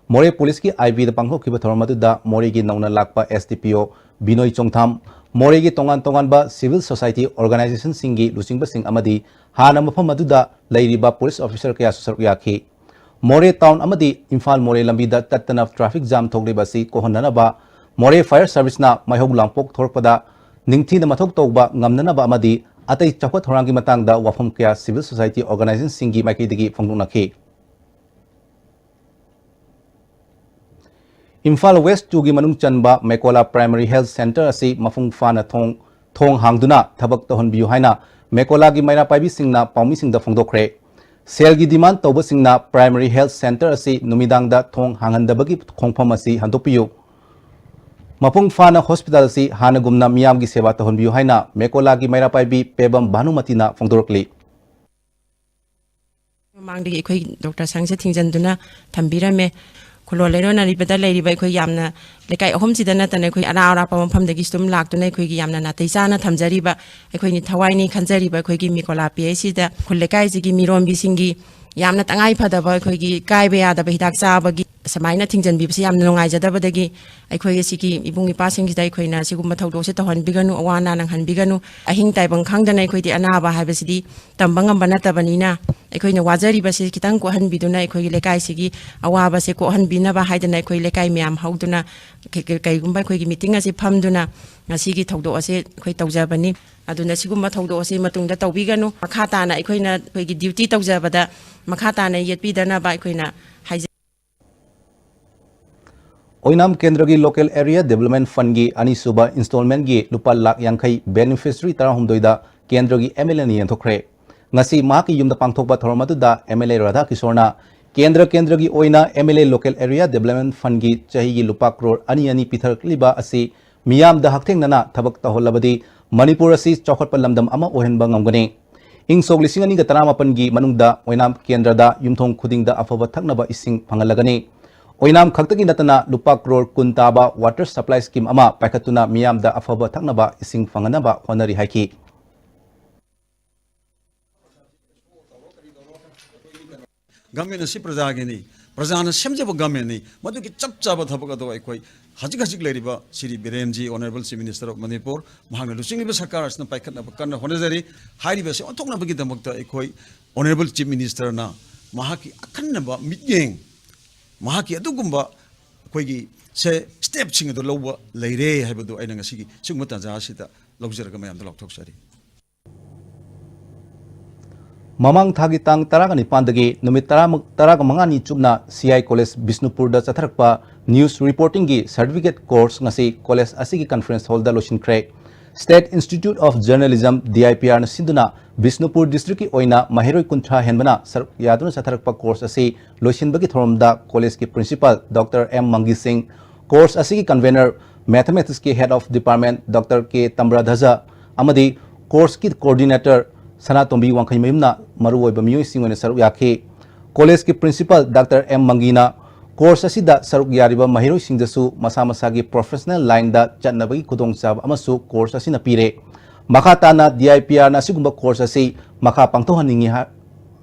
ꯃꯣꯔꯦ ꯄꯨꯂꯤꯁꯀꯤ ꯑꯥꯏ ꯕꯤꯗ ꯄꯥꯡꯊꯣꯛꯈꯤꯕ ꯊꯧꯔꯝ ꯑꯗꯨꯗ ꯃꯣꯔꯦꯒꯤ ꯅꯧꯅ ꯂꯥꯛꯄ ꯑꯦꯁ ꯗꯤ ꯄꯤ ꯑꯣ ꯕꯤꯅꯣꯏ ꯆꯣꯡꯊꯥꯝ, ꯃꯣꯔꯦꯒꯤ ꯇꯣꯉꯥꯟ ꯇꯣꯉꯥꯟꯕ ꯁꯤꯚꯤꯜ ꯁꯣꯁꯥꯏꯇꯤ ꯑꯣꯔꯒꯅꯥꯏꯖꯦꯁꯟꯁꯤꯡꯒꯤ ꯂꯨꯆꯤꯡꯕꯁꯤꯡ ꯑꯃꯗꯤ ꯍꯥꯟꯅ ꯃꯐꯝ ꯑꯗꯨꯗ ꯂꯩꯔꯤꯕ ꯄꯨꯂꯤꯁ ꯑꯣꯐꯤꯁꯔ ꯀꯌꯥꯁꯨ ꯁꯔꯨꯛ ꯌꯥꯈꯤ꯫ ꯃꯣꯔꯦ ꯇꯥꯎꯟ ꯑꯃꯗꯤ ꯏꯝꯐꯥꯜ ꯃꯣꯔꯦ ꯂꯝꯕꯤꯗ ꯇꯠꯇꯅ ꯇ꯭ꯔꯥꯐꯤꯛ ꯖꯥꯝ ꯊꯣꯛꯂꯤꯕ ꯑꯁꯤ ꯀꯣꯛꯍꯟꯅꯅꯕ ꯃꯣꯔꯦ ꯐꯥꯌꯔ ꯁꯔꯚꯤꯁꯅ ꯃꯩꯍꯧ ꯂꯥꯡꯄꯣꯛ ꯊꯣꯔꯛꯄꯗ ꯅꯤꯡꯊꯤꯅ ꯃꯊꯧ ꯇꯧꯕ ꯉꯝꯅꯅꯕ ꯑꯃꯗꯤ ꯑꯇꯩ ꯆꯥꯎꯈꯠ ꯊꯧꯔꯥꯡꯒꯤ ꯃꯇꯥꯡꯗ ꯋꯥꯐꯝ ꯀꯌꯥ civil society organizationꯁꯤꯡꯒꯤ ꯃꯥꯏꯀꯩꯗꯒꯤ ꯐꯣꯡꯗꯣꯛꯅꯈꯤ꯫ ꯏꯝꯐꯥꯜ West two ꯒꯤ ꯃꯅꯨꯡ ꯆꯟꯕ ꯃꯦꯀꯣꯂꯥ Primary Health Centre ꯑꯁꯤ ꯃꯄꯨꯡ ꯐꯥꯅ ꯊꯣꯡ, ꯊꯣꯡ ꯍꯥꯡꯗꯨꯅ ꯊꯕꯛ ꯇꯧꯍꯟꯕꯤꯌꯨ ꯍꯥꯏꯅ ꯃꯦꯀꯣꯂꯥꯒꯤ ꯃꯩꯔꯥ ꯄꯥꯏꯕꯤꯁꯤꯡꯅ ꯄꯥꯎꯃꯤꯁꯤꯡꯗ ꯐꯣꯡꯗꯣꯛꯈ꯭ꯔꯦ꯫ ꯁꯦꯜꯒꯤ demand ꯇꯧꯕꯁꯤꯡꯅ Primary Health Centre ꯑꯁꯤ ꯅꯨꯃꯤꯗꯥꯡꯗ ꯊꯣꯡ ꯍꯥꯡꯍꯟꯗꯕꯒꯤ ꯈꯣꯡꯐꯝ ꯑꯁꯤ ꯍꯟꯗꯣꯛꯄꯤꯌꯨ꯫ ꯃꯄꯨꯡ ꯐꯥꯅ hospital ꯑꯁꯤ ꯍꯥꯟꯅꯒꯨꯝꯅ ꯃꯤꯌꯥꯝꯒꯤ ꯁꯦꯕꯥ ꯇꯧꯍꯟꯕꯤꯌꯨ ꯍꯥꯏꯅ ꯃꯦꯀꯣꯂꯥꯒꯤ ꯃꯩꯔꯥ ꯄꯥꯏꯕꯤ ꯄꯦꯕꯝ ꯚꯥꯅꯨꯃꯇꯤꯅ ꯐꯣꯡꯗꯣꯔꯛꯂꯤ꯫ ꯃꯃꯥꯡꯗꯒꯤ ꯑꯩꯈꯣꯏ ꯗꯣꯛꯇꯔ ꯁꯪꯁꯦ ꯊꯤꯡꯖꯤꯟꯗꯨꯅ ꯊꯝꯕꯤꯔꯝꯃꯦ꯫ ꯈꯨꯂꯣꯜ ꯂꯩꯔꯣꯟꯅꯔꯤꯕꯗ ꯂꯩꯔꯤꯕ ꯑꯩꯈꯣꯏ ꯌꯥꯝꯅ, ꯂꯩꯀꯥꯏ ꯑꯍꯨꯝꯁꯤꯗ ꯅꯠꯇꯅ ꯑꯩꯈꯣꯏ ꯑꯔꯥꯞ ꯑꯔꯥꯞꯄ ꯃꯐꯝꯗꯒꯤꯁꯨ ꯑꯗꯨꯝ ꯂꯥꯛꯇꯨꯅ ꯑꯩꯈꯣꯏꯒꯤ ꯌꯥꯝꯅ ꯅꯥꯇꯩ ꯆꯥꯅ ꯊꯝꯖꯔꯤꯕ, ꯑꯩꯈꯣꯏꯅ ꯊꯋꯥꯏꯅꯤ ꯈꯟꯖꯔꯤꯕ ꯑꯩꯈꯣꯏꯒꯤ ꯃꯦꯀꯣꯂꯥ P H C ꯗ ꯈꯨꯜ ꯂꯩꯀꯥꯏꯁꯤꯒꯤ ꯃꯤꯔꯣꯝꯕꯤꯁꯤꯡꯒꯤ ꯌꯥꯝꯅ ꯇꯉꯥꯏ ꯐꯗꯕ ꯑꯩꯈꯣꯏꯒꯤ ꯀꯥꯏꯕ ꯌꯥꯗꯕ ꯍꯤꯗꯥꯛ ꯆꯥꯕꯒꯤ ꯁꯨꯃꯥꯏꯅ ꯊꯤꯡꯖꯤꯟꯕꯤꯕꯁꯤ ꯌꯥꯝꯅ ꯅꯨꯡꯉꯥꯏꯖꯗꯕꯗꯒꯤ ꯑꯩꯈꯣꯏ ꯑꯁꯤꯒꯤ ꯏꯕꯨꯡ ꯏꯄꯥꯁꯤꯡꯁꯤꯗ ꯑꯩꯈꯣꯏꯅ ꯁꯤꯒꯨꯝꯕ ꯊꯧꯗꯣꯛꯁꯦ ꯇꯧꯍꯟꯕꯤꯒꯅꯨ, ꯑꯋꯥ ꯑꯅꯥ ꯅꯪꯍꯟꯕꯤꯒꯅꯨ, ꯑꯍꯤꯡ ꯇꯥꯏꯕꯪ ꯈꯪꯗꯅ ꯑꯩꯈꯣꯏꯗꯤ ꯑꯅꯥꯕ ꯍꯥꯏꯕꯁꯤꯗꯤ ꯇꯝꯕ ꯉꯝꯕ ꯅꯠꯇꯕꯅꯤꯅ ꯑꯩꯈꯣꯏꯅ ꯋꯥꯖꯔꯤꯕꯁꯤ ꯈꯤꯇꯪ ꯀꯣꯛꯍꯟꯕꯤꯗꯨꯅ ꯑꯩꯈꯣꯏꯒꯤ ꯂꯩꯀꯥꯏꯁꯤꯒꯤ ꯑꯋꯥꯕꯁꯦ ꯀꯣꯛꯍꯟꯕꯤꯅꯕ ꯍꯥꯏꯗꯅ ꯑꯩꯈꯣꯏ ꯂꯩꯀꯥꯏ ꯃꯌꯥꯝ ꯍꯧꯗꯨꯅ ꯀꯩ-, ꯀꯩ-, ꯀꯩꯒꯨꯝꯕ ꯑꯩꯈꯣꯏꯒꯤ meeting ꯑꯁꯤ ꯐꯝꯗꯨꯅ ꯉꯁꯤꯒꯤ ꯊꯧꯗꯣꯛ ꯑꯁꯤ ꯑꯩꯈꯣꯏ ꯇꯧꯖꯕꯅꯤ꯫ ꯑꯗꯨꯅ ꯁꯤꯒꯨꯝꯕ ꯊꯧꯗꯣꯛ ꯑꯁꯤ ꯃꯇꯨꯡꯗ ꯇꯧꯕꯤꯒꯅꯨ꯫ ꯃꯈꯥ ꯇꯥꯅ ꯑꯩꯈꯣꯏꯅ ꯑꯩꯈꯣꯏꯒꯤ duty ꯇꯧꯖꯕꯗ ꯃꯈꯥ ꯇꯥꯅ ꯌꯦꯠꯄꯤꯗꯅꯕ ꯑꯩꯈꯣꯏꯅ ꯍꯥꯏꯖ- ꯑꯣꯏꯅꯥꯝ ꯀꯦꯟꯗ꯭ꯔꯒꯤ Local Area Development Fundꯀꯤ ꯑꯅꯤꯁꯨꯕ installmentꯀꯤ ꯂꯨꯄꯥ ꯂꯥꯈ ꯌꯥꯡꯈꯩ beneficiary ꯇꯔꯥꯍꯨꯝꯗꯣꯏꯗ ꯀꯦꯟꯗ꯭ꯔꯒꯤ M L Aꯅ ꯌꯦꯟꯊꯣꯛꯈ꯭ꯔꯦ꯫ ꯉꯁꯤ ꯃꯍꯥꯛꯀꯤ ꯌꯨꯝꯗ ꯄꯥꯡꯊꯣꯛꯄ ꯊꯧꯔꯝ ꯑꯗꯨꯗ M L A ꯔꯥꯙꯥꯀꯤꯁꯣꯔꯅ ꯀꯦꯟꯗ꯭ꯔ ꯀꯦꯟꯗ꯭ꯔꯒꯤ ꯑꯣꯏꯅ M L A Local Area Development Fundꯀꯤ ꯆꯍꯤꯒꯤ ꯂꯨꯄꯥ ꯀ꯭ꯔꯣꯔ ꯑꯅꯤ ꯑꯅꯤ ꯄꯤꯊꯔꯛꯂꯤꯕ ꯑꯁꯤ ꯃꯤꯌꯥꯝꯗ ꯍꯛꯊꯦꯡꯅꯅ ꯊꯕꯛ ꯇꯧꯍꯜꯂꯕꯗꯤ ꯃꯅꯤꯄꯨꯔ ꯑꯁꯤ ꯆꯥꯎꯈꯠꯄ ꯂꯝꯗꯝ ꯑꯃ ꯑꯣꯏꯍꯟꯕ ꯉꯝꯒꯅꯤ꯫ ꯏꯪ ꯁꯣꯛ ꯂꯤꯁꯤꯡ ꯑꯅꯤꯒ ꯇꯔꯥꯃꯥꯄꯟꯒꯤ ꯃꯅꯨꯡꯗ ꯑꯣꯏꯅꯥꯝ ꯀꯦꯟꯗ꯭ꯔꯗ ꯌꯨꯝꯊꯣꯡ ꯈꯨꯗꯤꯡꯗ ꯑꯐꯕ ꯊꯛꯅꯕ ꯏꯁꯤꯡ ꯐꯪꯍꯜꯂꯒꯅꯤ꯫ ꯑꯣꯏꯅꯥꯝ ꯈꯛꯇꯒꯤ ꯅꯠꯇꯅ ꯂꯨꯄꯥ ꯀ꯭ꯔꯣꯔ ꯀꯨꯟ ꯇꯥꯕ water supply scheme ꯑꯃ ꯄꯥꯏꯈꯠꯇꯨꯅ ꯃꯤꯌꯥꯝꯗ ꯑꯐꯕ ꯊꯛꯅꯕ ꯏꯁꯤꯡ ꯐꯪꯍꯟꯅꯕ ꯍꯣꯠꯅꯔꯤ ꯍꯥꯏꯈꯤ꯫ Government ꯑꯁꯤ ꯄ꯭ꯔꯖꯥꯒꯤꯅꯤ, ꯄ꯭ꯔꯖꯥꯅ ꯁꯦꯝꯖꯕ governmentꯅꯤ꯫ ꯃꯗꯨꯒꯤ ꯆꯞ ꯆꯥꯕ ꯊꯕꯛ ꯑꯗꯨ ꯑꯩꯈꯣꯏ ꯍꯧꯖꯤꯛ ꯍꯧꯖꯤꯛ ꯂꯩꯔꯤꯕ Shri ꯕꯤꯔꯦꯟꯖꯤ, Honourable Chief Minister of Manipur, ꯃꯍꯥꯛꯅ ꯂꯨꯆꯤꯡꯂꯤꯕ ꯁꯔꯀꯥꯔ ꯑꯁꯤꯅ ꯄꯥꯏꯈꯠꯅꯕ ꯀꯟꯅ ꯍꯣꯠꯅꯖꯔꯤ꯫ ꯍꯥꯏꯔꯤꯕ ꯑꯁꯤ ꯑꯣꯟꯊꯣꯛꯅꯕꯒꯤꯗꯃꯛꯇ ꯑꯩꯈꯣꯏ Honourable Chief Ministerꯅ ꯃꯍꯥꯛꯀꯤ ꯑꯈꯟꯅꯕ ꯃꯤꯠꯌꯦꯡ, ꯃꯍꯥꯛꯀꯤ ꯑꯗꯨꯒꯨꯝꯕ ꯑꯩꯈꯣꯏꯒꯤ ꯁꯦ stepꯁꯤꯡ ꯑꯗꯨ ꯂꯧꯕ ꯂꯩꯔꯦ ꯍꯥꯏꯕꯗꯨ ꯑꯩꯅ ꯉꯁꯤꯒꯤ ꯁꯤꯒꯨꯝꯕ ꯇꯥꯟꯖꯥ ꯑꯁꯤꯗ ꯂꯧꯖꯔꯒ ꯃꯌꯥꯝꯗ ꯂꯥꯎꯊꯣꯛꯆꯔꯤ꯫ ꯃꯃꯥꯡ ꯊꯥꯒꯤ ꯇꯥꯡ ꯇꯔꯥꯒ ꯅꯤꯄꯥꯟꯗꯒꯤ ꯅꯨꯃꯤꯠ ꯇꯔꯥꯃꯨꯛ, ꯇꯔꯥꯒ ꯃꯉꯥꯅꯤ ꯆꯨꯞꯅ ꯁꯤ ꯑꯥꯏ ꯀꯣꯂꯦꯖ ꯕꯤꯁꯅꯨꯄꯨꯔꯗ ꯆꯠꯊꯔꯛꯄ ꯅ꯭ꯌꯨꯁ ꯔꯤꯄꯣꯔꯇꯤꯡꯒꯤ ꯁꯥꯔꯇꯤꯐꯤꯀꯦꯠ ꯀꯣꯔꯁ ꯉꯁꯤ ꯀꯣꯂꯦꯖ ꯑꯁꯤꯒꯤ ꯀꯟꯐꯔꯦꯟꯁ ꯍꯣꯜꯗ ꯂꯣꯏꯁꯤꯟꯈ꯭ꯔꯦ꯫ State Institute of Journalism, D I P ꯑꯥꯔꯅ ꯁꯤꯟꯗꯨꯅ ꯕꯤꯁꯅꯨꯄꯨꯔ ꯗꯤꯁꯇ꯭ꯔꯤꯛꯀꯤ ꯑꯣꯏꯅ ꯃꯍꯩꯔꯣꯏ ꯀꯨꯟꯊ꯭ꯔꯥ ꯍꯦꯟꯕꯅ ꯁꯔꯨꯛ ꯌꯥꯗꯨꯅ ꯆꯠꯊꯔꯛꯄ ꯀꯣꯔꯁ ꯑꯁꯤ ꯂꯣꯏꯁꯤꯟꯕꯒꯤ ꯊꯧꯔꯝꯗ ꯀꯣꯂꯦꯖꯀꯤ ꯄ꯭ꯔꯤꯟꯁꯤꯄꯥꯜ ꯗꯣꯛꯇꯔ ꯑꯦꯝ ꯃꯪꯒꯤ ꯁꯤꯡ, ꯀꯣꯔꯁ ꯑꯁꯤꯒꯤ ꯀꯟꯚꯦꯅꯔ, ꯃꯦꯊꯃꯦꯇꯤꯛꯁꯀꯤ head of department doctor K ꯇꯝꯕ꯭ꯔꯥꯙꯖ ꯑꯃꯗꯤ ꯀꯣꯔꯁꯀꯤ ꯀꯣꯑꯣꯔꯗꯤꯅꯦꯇꯔ ꯁꯅꯥꯇꯣꯝꯕꯤ ꯋꯥꯡꯈꯩꯃꯌꯨꯝꯅ ꯃꯔꯨꯑꯣꯏꯕ ꯃꯤꯑꯣꯏꯁꯤꯡ ꯑꯣꯏꯅ ꯁꯔꯨꯛ ꯌꯥꯈꯤ꯫ ꯀꯣꯂꯦꯖꯀꯤ ꯄ꯭ꯔꯤꯟꯁꯤꯄꯥꯜ ꯗꯥꯛꯇꯔ ꯑꯦꯝ ꯃꯪꯒꯤꯅ ꯀꯣꯔꯁ ꯑꯁꯤꯗ ꯁꯔꯨꯛ ꯌꯥꯔꯤꯕ ꯃꯍꯩꯔꯣꯏꯁꯤꯡꯗꯁꯨ ꯃꯁꯥ ꯃꯁꯥꯒꯤ ꯄ꯭ꯔꯣꯐꯦꯁꯅꯦꯜ ꯂꯥꯏꯟꯗ ꯆꯠꯅꯕꯒꯤ ꯈꯨꯗꯣꯡꯆꯥꯕ ꯑꯃꯁꯨ ꯀꯣꯔꯁ ꯑꯁꯤꯅ ꯄꯤꯔꯦ꯫ ꯃꯈꯥ ꯇꯥꯅ ꯗꯤ ꯑꯥꯏ ꯄꯤ ꯑꯥꯔꯅ ꯑꯁꯤꯒꯨꯝꯕ ꯀꯣꯔꯁ ꯑꯁꯤ ꯃꯈꯥ ꯄꯥꯡꯊꯣꯛꯍꯟꯅꯤꯡꯉꯤ ꯍꯥꯏ-,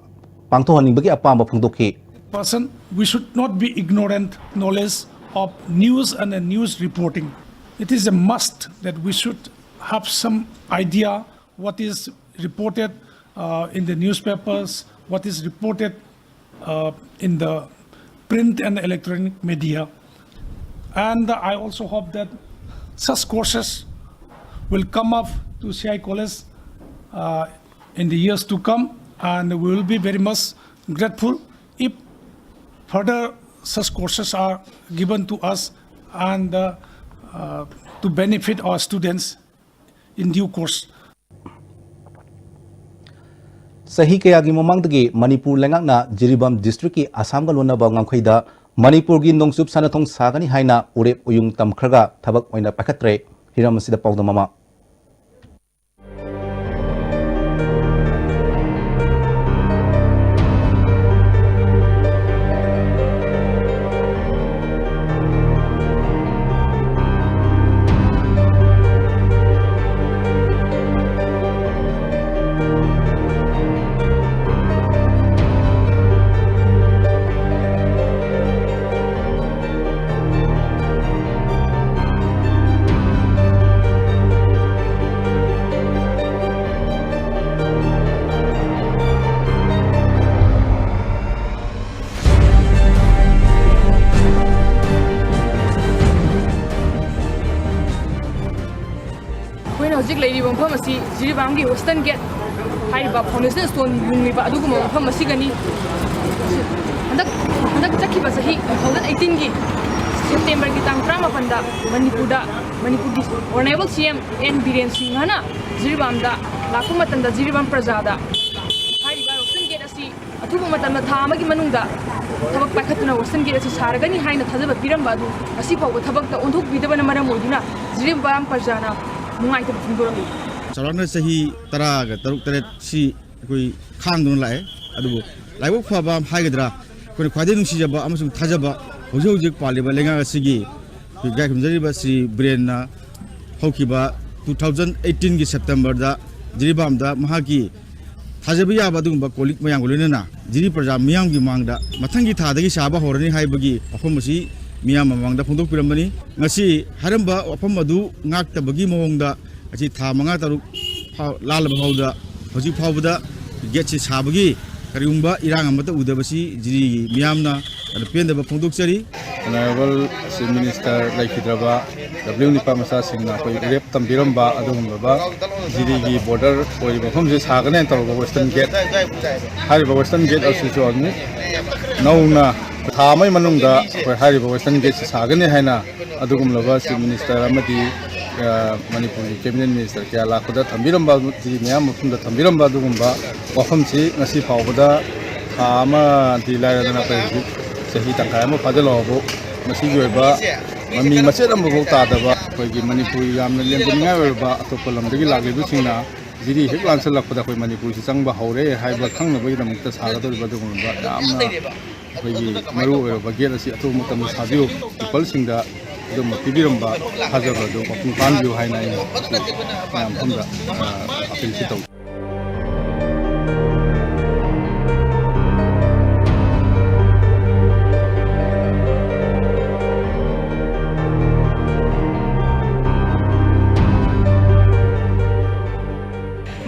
ꯄꯥꯡꯊꯣꯛꯍꯟꯅꯤꯡꯕꯒꯤ ꯑꯄꯥꯝꯕ ꯐꯣꯡꯗꯣꯛꯈꯤ꯫ Person, we should not be ignorant knowledge of news and, uh, news reporting. It is a must that we should have some idea what is reported, uh, in the newspapers, what is reported, uh, in the print and electronic media. And I also hope that such courses will come up to C I College, uh, in the years to come, and we will be very much grateful if further such courses are given to us and, uh, uh, to benefit our students in due course. ꯆꯍꯤ ꯀꯌꯥꯒꯤ ꯃꯃꯥꯡꯗꯒꯤ ꯃꯅꯤꯄꯨꯔ ꯂꯩꯉꯥꯛꯅ ꯖꯤꯔꯤꯕꯥꯝ ꯗꯤꯁꯇ꯭ꯔꯤꯛꯀꯤ ꯑꯁꯥꯝꯒ ꯂꯣꯟꯅꯕ ꯉꯝꯈꯩꯗ ꯃꯅꯤꯄꯨꯔꯒꯤ ꯅꯣꯡꯆꯨꯞ ꯁꯥꯟꯅꯊꯣꯡ ꯁꯥꯒꯅꯤ ꯍꯥꯏꯅ ꯎꯔꯦꯞ ꯎꯌꯨꯡ ꯇꯝꯈ꯭ꯔꯒ ꯊꯕꯛ ꯑꯣꯏꯅ ꯄꯥꯏꯈꯠꯇ꯭ꯔꯦ꯫ ꯍꯤꯔꯝ ꯑꯁꯤꯗ ꯄꯥꯎꯗꯝ ꯑꯃ꯫ ꯑꯩꯈꯣꯏꯅ ꯍꯧꯖꯤꯛ ꯂꯩꯔꯤꯕ ꯃꯐꯝ ꯑꯁꯤ ꯖꯤꯔꯤꯕꯥꯝꯒꯤ ꯋꯦꯁꯇꯔꯟ ꯒꯦꯠ ꯍꯥꯏꯔꯤꯕ foundation stone ꯌꯨꯡꯂꯤꯕ ꯑꯗꯨꯒꯨꯝꯕ ꯃꯐꯝ ꯑꯁꯤꯒꯅꯤ꯫ ꯍꯟꯗꯛ, ꯍꯟꯗꯛ ꯆꯠꯈꯤꯕ ꯆꯍꯤ two thousand eighteen ꯒꯤ September ꯒꯤ ꯇꯥꯡ ꯇꯔꯥꯃꯥꯄꯟꯗ ꯃꯅꯤꯄꯨꯔꯗ, ꯃꯅꯤꯄꯨꯔꯒꯤ Honourable C M N Biren ꯁꯤꯡꯍꯅ ꯖꯤꯔꯤꯕꯥꯝꯗ ꯂꯥꯛꯄ ꯃꯇꯝꯗ ꯖꯤꯔꯤꯕꯥꯝ ꯄ꯭ꯔꯖꯥꯗ ꯍꯥꯏꯔꯤꯕ western gate ꯑꯁꯤ ꯑꯊꯨꯕ ꯃꯇꯝꯗ ꯊꯥ ꯑꯃꯒꯤ ꯃꯅꯨꯡꯗ ꯊꯕꯛ ꯄꯥꯏꯈꯠꯇꯨꯅ western gate ꯑꯁꯤ ꯁꯥꯔꯒꯅꯤ ꯍꯥꯏꯅ ꯊꯥꯖꯕ ꯄꯤꯔꯝꯕ ꯑꯗꯨ ꯉꯁꯤ ꯐꯥꯎꯕ ꯊꯕꯛꯇ ꯑꯣꯟꯊꯣꯛꯄꯤꯗꯕꯅ ꯃꯔꯝ ꯑꯣꯏꯗꯨꯅ ꯖꯤꯔꯤꯕꯥꯝ ꯄ꯭ꯔꯖꯥꯅ ꯅꯨꯡꯉꯥꯏꯇꯕ ꯐꯣꯡꯗꯣꯔꯛꯂꯤ꯫ ꯆꯥꯎꯔꯥꯛꯅ ꯆꯍꯤ ꯇꯔꯥꯒ ꯇꯔꯨꯛ ꯇꯔꯦꯠꯁꯤ ꯑꯩꯈꯣꯏ ꯈꯥꯡꯗꯨꯅ ꯂꯥꯛꯑꯦ꯫ ꯑꯗꯨꯕꯨ ꯂꯥꯏꯕꯛ ꯐꯕ ꯍꯥꯏꯒꯗ꯭ꯔꯥ, ꯑꯩꯈꯣꯏꯅ ꯈ꯭ꯋꯥꯏꯗꯒꯤ ꯅꯨꯡꯁꯤꯖꯕ ꯑꯃꯁꯨꯡ ꯊꯥꯖꯕ ꯍꯧꯖꯤꯛ ꯍꯧꯖꯤꯛ ꯄꯥꯜꯂꯤꯕ ꯂꯩꯉꯥꯛ ꯑꯁꯤꯒꯤ ꯑꯩꯈꯣꯏ ꯏꯀꯥꯏ ꯈꯨꯝꯖꯔꯤꯕ ꯁ꯭ꯔꯤ ꯕꯤꯔꯦꯟꯅ ꯍꯧꯈꯤꯕ two thousand eighteen ꯒꯤ September ꯗ ꯖꯤꯔꯤꯕꯥꯝꯗ ꯃꯍꯥꯛꯀꯤ ꯊꯥꯖꯕ ꯌꯥꯕ ꯑꯗꯨꯒꯨꯝꯕ ꯀꯣꯂꯤꯛ ꯃꯌꯥꯝꯒ ꯂꯣꯏꯅꯅ ꯖꯤꯔꯤ ꯄ꯭ꯔꯖꯥ ꯃꯤꯌꯥꯝꯒꯤ ꯃꯥꯡꯗ ꯃꯊꯪꯒꯤ ꯊꯥꯗꯒꯤ ꯁꯥꯕ ꯍꯧꯔꯅꯤ ꯍꯥꯏꯕꯒꯤ ꯋꯥꯐꯝ ꯑꯁꯤ ꯃꯤꯌꯥꯝ ꯃꯃꯥꯡꯗ ꯐꯣꯡꯗꯣꯛꯄꯤꯔꯝꯕꯅꯤ꯫ ꯉꯁꯤ ꯍꯥꯏꯔꯝꯕ ꯋꯥꯐꯝ ꯑꯗꯨ ꯉꯥꯛꯇꯕꯒꯤ ꯃꯑꯣꯡꯗ ꯉꯁꯤ ꯊꯥ ꯃꯉꯥ ꯇꯔꯨꯛ ꯐꯥꯎ ꯂꯥꯜꯂꯕ ꯐꯥꯎꯗ, ꯍꯧꯖꯤꯛ ꯐꯥꯎꯕꯗ ꯒꯦꯠꯁꯤ ꯁꯥꯕꯒꯤ ꯀꯔꯤꯒꯨꯝꯕ ꯏꯔꯥꯡ ꯑꯃꯠꯇ ꯎꯗꯕꯁꯤ ꯖꯤꯔꯤꯒꯤ ꯃꯤꯌꯥꯝꯅ ꯄꯦꯟꯗꯕ ꯐꯣꯡꯗꯣꯛꯆꯔꯤ꯫ Honourable Chief Minister ꯂꯩꯈꯤꯗ꯭ꯔꯕ W ꯅꯤꯄꯥ ꯃꯆꯥꯁꯤꯡꯅ ꯑꯩꯈꯣꯏ ꯔꯦꯞ ꯇꯝꯕꯤꯔꯝꯕ ꯑꯗꯨꯒꯨꯝꯂꯕ ꯖꯤꯔꯤꯒꯤ border ꯑꯣꯏꯔꯤꯕ ꯃꯐꯝꯁꯤ ꯁꯥꯒꯅꯦꯅ ꯇꯧꯔꯒ western gate, ꯍꯥꯏꯔꯤꯕ western gate ꯑꯁꯤꯁꯨ ꯑꯃꯨꯛ ꯅꯧꯅ ꯊꯥ ꯑꯃꯒꯤ ꯃꯅꯨꯡꯗ ꯑꯩꯈꯣꯏ ꯍꯥꯏꯔꯤꯕ western gate ꯁꯤ ꯁꯥꯒꯅꯤ ꯍꯥꯏꯅ ꯑꯗꯨꯒꯨꯝꯂꯕ Chief Minister ꯑꯃꯗꯤ, ꯑ, ꯃꯅꯤꯄꯨꯔꯒꯤ Cabinet Minister ꯀꯌꯥ ꯂꯥꯛꯄꯗ ꯊꯝꯕꯤꯔꯝꯕ, ꯖꯤꯔꯤ ꯃꯌꯥꯝ ꯃꯐꯝꯗ ꯊꯝꯕꯤꯔꯝꯕ ꯑꯗꯨꯒꯨꯝꯕ ꯋꯥꯐꯝꯁꯤ ꯉꯁꯤ ꯐꯥꯎꯕꯗ ꯊꯥ ꯑꯃꯗꯤ ꯂꯥꯏꯔꯗꯅ ꯑꯩꯈꯣꯏ ꯍꯧꯖꯤꯛ ꯆꯍꯤ ꯇꯪꯈꯥꯏ ꯑꯃ ꯐꯥꯖꯤꯜꯂꯛꯑꯕꯨ ꯃꯁꯤꯒꯤ ꯑꯣꯏꯕ ꯃꯃꯤ ꯃꯆꯦꯠ ꯑꯃꯐꯥꯎ ꯇꯥꯗꯕ ꯑꯩꯈꯣꯏꯒꯤ ꯃꯅꯤꯄꯨꯔ ꯌꯥꯝꯅ ꯂꯦꯝꯖꯅꯤꯡꯉꯥꯏ ꯑꯣꯏꯔꯕ ꯑꯇꯣꯞꯄ ꯂꯝꯗꯒꯤ ꯂꯥꯛꯂꯤꯕꯁꯤꯡꯅ ꯖꯤꯔꯤ ꯍꯦꯛ ꯂꯥꯟꯁꯤꯜꯂꯛꯄꯗ ꯑꯩꯈꯣꯏ ꯃꯅꯤꯄꯨꯔꯁꯤ ꯆꯪꯕ ꯍꯧꯔꯦ ꯍꯥꯏꯕ ꯈꯪꯅꯕꯒꯤꯗꯃꯛꯇ ꯁꯥꯒꯗꯧꯔꯤꯕ ꯑꯗꯨꯒꯨꯝꯂꯕ ꯌꯥꯝꯅ ꯑꯩꯈꯣꯏꯒꯤ ꯃꯔꯨ ꯑꯣꯏꯔꯕ gate ꯑꯁꯤ ꯑꯊꯨꯕ ꯃꯇꯝꯗ ꯁꯥꯕꯤꯌꯨ, peopleꯁꯤꯡꯗ ꯑꯗꯨꯝꯕ ꯄꯤꯕꯤꯔꯝꯕ ꯊꯥꯖꯕ ꯑꯗꯨ ꯃꯄꯨꯡ ꯐꯥꯍꯟꯕꯤꯌꯨ ꯍꯥꯏꯅ ꯑꯩꯅ ꯃꯌꯥꯝ ꯃꯐꯝꯗ, ꯑ, appealꯁꯤ ꯇꯧꯖꯩ꯫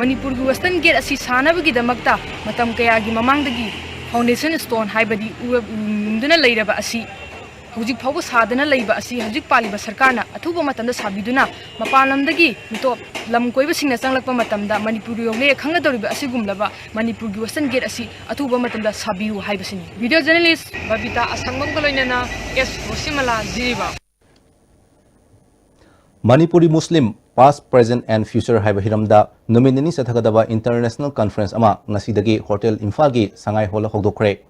ꯃꯅꯤꯄꯨꯔꯒꯤ western gate ꯑꯁꯤ ꯁꯥꯅꯕꯒꯤꯗꯃꯛꯇ ꯃꯇꯝ ꯀꯌꯥꯒꯤ ꯃꯃꯥꯡꯗꯒꯤ foundation stone ꯍꯥꯏꯕꯗꯤ ꯎ-, ꯎ ꯌꯨꯡꯗꯨꯅ ꯂꯩꯔꯕ ꯑꯁꯤ ꯍꯧꯖꯤꯛ ꯐꯥꯎꯕ ꯁꯥꯗꯅ ꯂꯩꯕ ꯑꯁꯤ ꯍꯧꯖꯤꯛ ꯄꯥꯜꯂꯤꯕ ꯁꯔꯀꯥꯔꯅ ꯑꯊꯨꯕ ꯃꯇꯝꯗ ꯁꯥꯕꯤꯗꯨꯅ, ꯃꯄꯥꯟ ꯂꯝꯗꯒꯤ ꯃꯤꯇꯣꯞ ꯂꯝ ꯀꯣꯏꯕꯁꯤꯡꯅ ꯆꯪꯂꯛꯄ ꯃꯇꯝꯗ ꯃꯅꯤꯄꯨꯔ ꯌꯧꯂꯦ ꯈꯪꯒꯗꯧꯔꯤꯕ ꯑꯁꯤꯒꯨꯝꯂꯕ ꯃꯅꯤꯄꯨꯔꯒꯤ Western Gate ꯑꯁꯤ ꯑꯊꯨꯕ ꯃꯇꯝꯗ ꯁꯥꯕꯤꯌꯨ ꯍꯥꯏꯕꯁꯤꯅꯤ꯫ Video journalist ꯕꯕꯤꯇꯥ ꯑꯁꯪꯕꯝꯒ ꯂꯣꯏꯅꯅ ꯑꯦꯁ ꯔꯣꯁꯤꯃꯂꯥ, ꯖꯤꯔꯤꯕꯥꯝ꯫ ꯃꯅꯤꯄꯨꯔꯤ ꯃꯨꯁꯂꯤꯝ Past, Present and Future ꯍꯥꯏꯕ ꯍꯤꯔꯝꯗ ꯅꯨꯃꯤꯠ ꯅꯤꯅꯤ ꯆꯠꯊꯒꯗꯕ international conference ꯑꯃ ꯉꯁꯤꯗꯒꯤ ꯍꯣꯇꯦꯜ ꯏꯝꯐꯥꯜꯒꯤ ꯁꯉꯥꯏ ꯍꯣꯜꯗ ꯍꯧꯗꯣꯛꯈ꯭ꯔꯦ꯫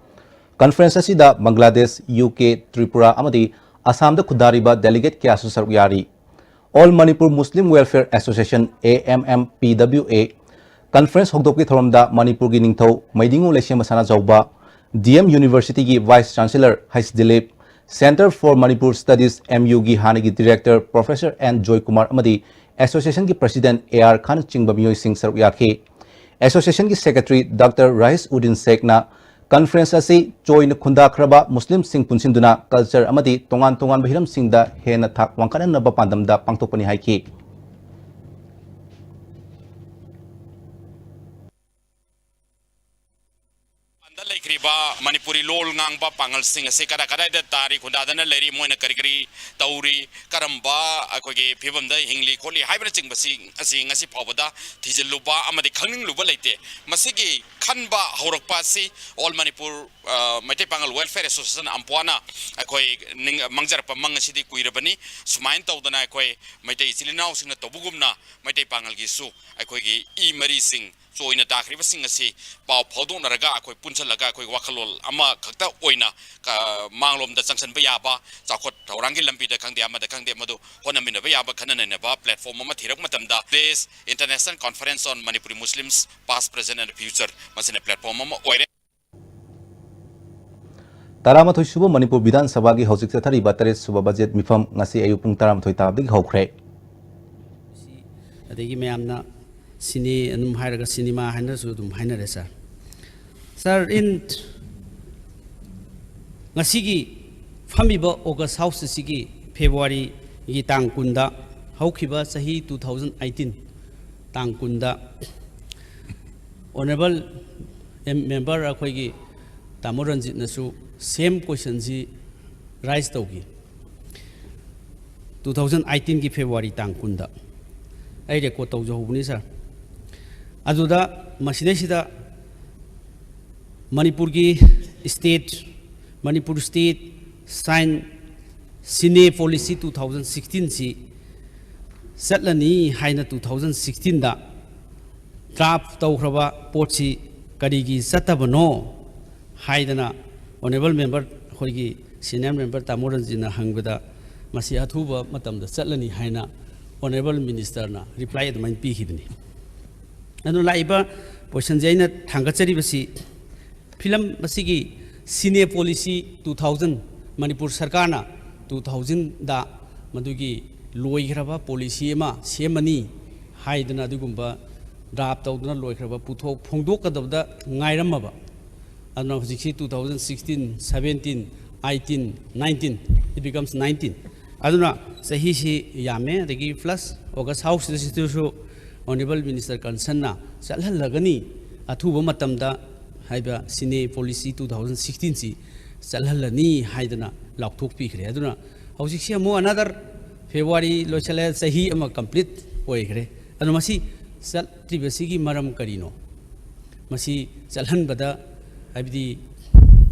Conference ꯑꯁꯤꯗ ꯕꯪꯒ꯭ꯂꯥꯗꯦꯁ, ꯌꯨ ꯀꯦ, ꯇ꯭ꯔꯤꯄꯨꯔꯥ ꯑꯃꯗꯤ ꯑꯁꯥꯝꯗ ꯈꯨꯟꯗꯥꯔꯤꯕ delegate ꯀꯌꯥꯁꯨ ꯁꯔꯨꯛ ꯌꯥꯔꯤ꯫ All Manipur Muslim Welfare Association, A M M P W A, conference ꯍꯧꯗꯣꯛꯄꯒꯤ ꯊꯧꯔꯝꯗ ꯃꯅꯤꯄꯨꯔꯒꯤ ꯅꯤꯡꯊꯧ ꯃꯩꯗꯤꯡꯉꯨ ꯂꯩꯁꯦꯝꯕ ꯁꯅꯥꯖꯥꯎꯕ, D M University ꯒꯤ Vice Chancellor H Dilip, Centre for Manipur Studies, M U ꯒꯤ ꯍꯥꯟꯅꯒꯤ Director Professor N ꯖꯣꯏꯀꯨꯃꯥꯔ ꯑꯃꯗꯤ Association ꯒꯤ President A R ꯈꯥꯟꯅꯆꯤꯡꯕ ꯃꯤꯑꯣꯏꯁꯤꯡ ꯁꯔꯨꯛ ꯌꯥꯈꯤ꯫ Association ꯒꯤ Secretary Doctor rice Uddin ꯁꯦꯈꯅ conference ꯑꯁꯤ ꯆꯣꯏꯅ ꯈꯨꯟꯗꯥꯈ꯭ꯔꯕ ꯃꯨꯁꯂꯤꯝꯁꯤꯡ ꯄꯨꯟꯁꯤꯟꯗꯨꯅ culture ꯑꯃꯗꯤ ꯇꯣꯉꯥꯟ ꯇꯣꯉꯥꯟꯕ ꯍꯤꯔꯝꯁꯤꯡꯗ ꯍꯦꯟꯅ ꯊꯥꯛ ꯋꯥꯡꯈꯠꯍꯟꯅꯕ ꯄꯥꯟꯗꯝꯗ ꯄꯥꯡꯊꯣꯛꯄꯅꯤ ꯍꯥꯏꯈꯤ꯫ ꯃꯄꯥꯟꯗ ꯂꯩꯈ꯭ꯔꯤꯕ ꯃꯅꯤꯄꯨꯔꯤ ꯂꯣꯜ ꯉꯥꯡꯕ ꯄꯥꯡꯒꯜꯁꯤꯡ ꯑꯁꯤ ꯀꯗꯥꯏ ꯀꯗꯥꯏꯗ ꯇꯥꯔꯤ, ꯈꯨꯟꯗꯥꯗꯅ ꯂꯩꯔꯤ, ꯃꯣꯏꯅ ꯀꯔꯤ ꯀꯔꯤ ꯇꯧꯔꯤ, ꯀꯔꯝꯕ ꯑꯩꯈꯣꯏꯒꯤ ꯐꯤꯕꯝꯗ ꯍꯤꯡꯂꯤ ꯈꯣꯠꯂꯤ ꯍꯥꯏꯕꯅꯆꯤꯡꯕꯁꯤꯡ ꯑꯁꯤ ꯉꯁꯤ ꯐꯥꯎꯕꯗ ꯊꯤꯖꯤꯜꯂꯨꯕ ꯑꯃꯗꯤ ꯈꯪꯅꯤꯡꯂꯨꯕ ꯂꯩꯇꯦ꯫ ꯃꯁꯤꯒꯤ ꯈꯟꯕ ꯍꯧꯔꯛꯄ ꯑꯁꯤ All Manipur, ꯑ, ꯃꯩꯇꯩ ꯄꯥꯉꯜ Welfare Association ꯑꯝꯄꯣꯅ ꯑꯩꯈꯣꯏ ꯅꯤꯡ-, ꯃꯥꯡꯖꯔꯛꯄ ꯃꯪ ꯑꯁꯤꯗꯤ ꯀꯨꯏꯔꯕꯅꯤ꯫ ꯁꯨꯃꯥꯏꯅ ꯇꯧꯗꯅ ꯑꯩꯈꯣꯏ ꯃꯩꯇꯩ ꯏꯆꯤꯜ ꯏꯅꯥꯎꯁꯤꯡꯅ ꯇꯧꯕꯒꯨꯝꯅ ꯃꯩꯇꯩ ꯄꯥꯉꯜꯒꯤꯁꯨ ꯑꯩꯈꯣꯏꯒꯤ ꯏ ꯃꯔꯤꯁꯤꯡ ꯆꯣꯏꯅ ꯇꯥꯈ꯭ꯔꯤꯕꯁꯤꯡ ꯑꯁꯤ ꯄꯥꯎ ꯐꯥꯎꯗꯣꯛꯅꯔꯒ ꯑꯩꯈꯣꯏ ꯄꯨꯟꯁꯤꯜꯂꯒ ꯑꯩꯈꯣꯏ ꯋꯥꯈꯜꯂꯣꯟ ꯑꯃꯈꯛꯇ ꯑꯣꯏꯅ, ꯑ, ꯃꯥꯡꯂꯣꯝꯗ ꯆꯪꯁꯤꯟꯕ ꯌꯥꯕ, ꯆꯥꯎꯈꯠ ꯊꯧꯔꯥꯡꯒꯤ ꯂꯝꯕꯤꯗ ꯈꯪꯗꯦ, ꯑꯃꯗ ꯈꯪꯗꯦ, ꯃꯗꯨ ꯍꯣꯠꯅꯃꯤꯟꯅꯕ ꯌꯥꯕ ꯈꯟꯅ ꯅꯩꯅꯕ platform ꯑꯃ ꯊꯤꯔꯛꯄ ꯃꯇꯝꯗ, This International Conference on Manipuri Muslims, Past, Present and Future, ꯃꯁꯤꯅ platform ꯑꯃ ꯑꯣꯏꯔꯦ꯫ ꯇꯔꯥꯃꯥꯊꯣꯏ ꯁꯨꯕ ꯃꯅꯤꯄꯨꯔ ꯕꯤꯙꯥꯟ ꯁꯚꯥꯒꯤ ꯍꯧꯖꯤꯛ ꯆꯠꯊꯔꯤꯕ ꯇꯔꯦꯠ ꯁꯨꯕ budget ꯃꯤꯐꯝ ꯉꯁꯤ ꯑꯌꯨꯛ ꯄꯨꯡ ꯇꯔꯥꯃꯥꯊꯣꯏ ꯇꯥꯕꯗꯒꯤ ꯍꯧꯈ꯭ꯔꯦ꯫ ꯑꯗꯒꯤ ꯃꯌꯥꯝꯅ ꯁꯤꯅꯦ ꯑꯗꯨꯝ ꯍꯥꯏꯔꯒ ꯁꯤꯅꯦꯃꯥ ꯍꯥꯏꯅꯁꯨ ꯑꯗꯨꯝ ꯍꯥꯏꯅꯔꯦ, ꯁꯥꯔ꯫ ꯁꯥꯔ, in ꯉꯁꯤꯒꯤ ꯐꯝꯃꯤꯕ August House ꯑꯁꯤꯒꯤ Februaryꯒꯤ ꯇꯥꯡ ꯀꯨꯟꯗ, ꯍꯧꯈꯤꯕ ꯆꯍꯤ two thousand eighteen ꯇꯥꯡ ꯀꯨꯟꯗ Honourable M-, Member ꯑꯩꯈꯣꯏꯒꯤ ꯇꯥꯃꯣ ꯔꯟꯖꯤꯠꯅꯁꯨ same questionꯁꯤ ꯔꯥꯏꯖ ꯇꯧꯈꯤ꯫ Two thousand eighteen ꯒꯤ February ꯇꯥꯡ ꯀꯨꯟꯗ ꯑꯩ ꯔꯦꯀꯣꯔꯠ ꯇꯧꯖꯍꯧꯕꯅꯤ, ꯁꯥꯔ꯫ ꯑꯗꯨꯗ ꯃꯁꯤꯗꯩꯁꯤꯗ ꯃꯅꯤꯄꯨꯔꯒꯤ ꯁ꯭ꯇꯦꯠ, ꯃꯅꯤꯄꯨꯔ ꯁ꯭ꯇꯦꯠ ꯁꯥꯏꯟ ꯁꯤꯅꯦ ꯄꯣꯂꯤꯁꯤ two thousand sixteen ꯁꯤ ꯆꯠꯂꯅꯤ ꯍꯥꯏꯅ two thousand sixteen ꯗ ꯗ꯭ꯔꯥꯐ ꯇꯧꯈ꯭ꯔꯕ ꯄꯣꯠꯁꯤ ꯀꯔꯤꯒꯤ ꯆꯠꯇꯕꯅꯣ ꯍꯥꯏꯗꯅ ꯑꯣꯅꯔꯦꯕꯜ ꯃꯦꯝꯕꯔ, ꯑꯩꯈꯣꯏꯒꯤ ꯁꯤꯅꯤꯌꯔ ꯃꯦꯝꯕꯔ ꯇꯥꯃꯣ ꯔꯟꯖꯤꯠꯅ ꯍꯪꯕꯗ, ꯃꯁꯤ ꯑꯊꯨꯕ ꯃꯇꯝꯗ ꯆꯠꯂꯅꯤ ꯍꯥꯏꯅ ꯑꯣꯅꯔꯦꯕꯜ ꯃꯤꯅꯤꯁꯇꯔꯅ ꯔꯤꯄ꯭ꯂꯥꯏ ꯑꯗꯨꯃꯥꯏꯅ ꯄꯤꯈꯤꯕꯅꯤ꯫ ꯑꯗꯨꯅ ꯂꯥꯛꯏꯕ ꯀꯣꯏꯁꯟꯁꯦ ꯑꯩꯅ ꯊꯥꯡꯒꯠꯆꯔꯤꯕꯁꯤ, ꯐꯤꯂꯝ ꯑꯁꯤꯒꯤ ꯁꯤꯅꯦ ꯄꯣꯂꯤꯁꯤ two thousand, ꯃꯅꯤꯄꯨꯔ ꯁꯔꯀꯥꯔꯅ two thousand ꯗ ꯃꯗꯨꯒꯤ ꯂꯣꯏꯈ꯭ꯔꯕ ꯄꯣꯂꯤꯁꯤ ꯑꯃ ꯁꯦꯝꯃꯅꯤ ꯍꯥꯏꯗꯅ ꯑꯗꯨꯒꯨꯝꯕ ꯗ꯭ꯔꯥꯐ ꯇꯧꯗꯨꯅ ꯂꯣꯏꯈ꯭ꯔꯕ, ꯄꯨꯊꯣꯛ ꯐꯣꯡꯗꯣꯛꯀꯗꯕꯗ ꯉꯥꯏꯔꯝꯃꯕ꯫ ꯑꯗꯨꯅ ꯍꯧꯖꯤꯛꯁꯤ two thousand sixteen, seventeen, eighteen, nineteen, it becomes nineteen꯫ ꯑꯗꯨꯅ ꯆꯍꯤꯁꯤ ꯌꯥꯝꯃꯦ, ꯑꯗꯒꯤ ꯄ꯭ꯂꯁ ꯑꯣꯒꯁ ꯍꯥꯎꯁꯁꯤꯗꯁꯨ ꯑꯣꯅꯔꯦꯕꯜ ꯃꯤꯅꯤꯁꯇꯔ ꯀꯟꯁꯟꯅ ꯆꯠꯍꯜꯂꯒꯅꯤ, ꯑꯊꯨꯕ ꯃꯇꯝꯗ ꯍꯥꯏꯕ ꯁꯤꯅꯦ ꯄꯣꯂꯤꯁꯤ two thousand sixteen ꯁꯤ ꯆꯠꯍꯜꯂꯅꯤ ꯍꯥꯏꯗꯅ ꯂꯥꯎꯊꯣꯛꯄꯤꯈ꯭ꯔꯦ꯫ ꯑꯗꯨꯅ ꯍꯧꯖꯤꯛꯁꯤ ꯑꯃꯨꯛ another February ꯂꯣꯏꯁꯤꯜꯂꯦ, ꯆꯍꯤ ꯑꯃ ꯀꯝꯄ꯭ꯂꯤꯠ ꯑꯣꯏꯈ꯭ꯔꯦ꯫ ꯑꯗꯣ ꯃꯁꯤ ꯆꯠꯇ꯭ꯔꯤꯕꯁꯤꯒꯤ ꯃꯔꯝ ꯀꯔꯤꯅꯣ? ꯃꯁꯤ ꯆꯠꯍꯟꯕꯗ, ꯍꯥꯏꯕꯗꯤ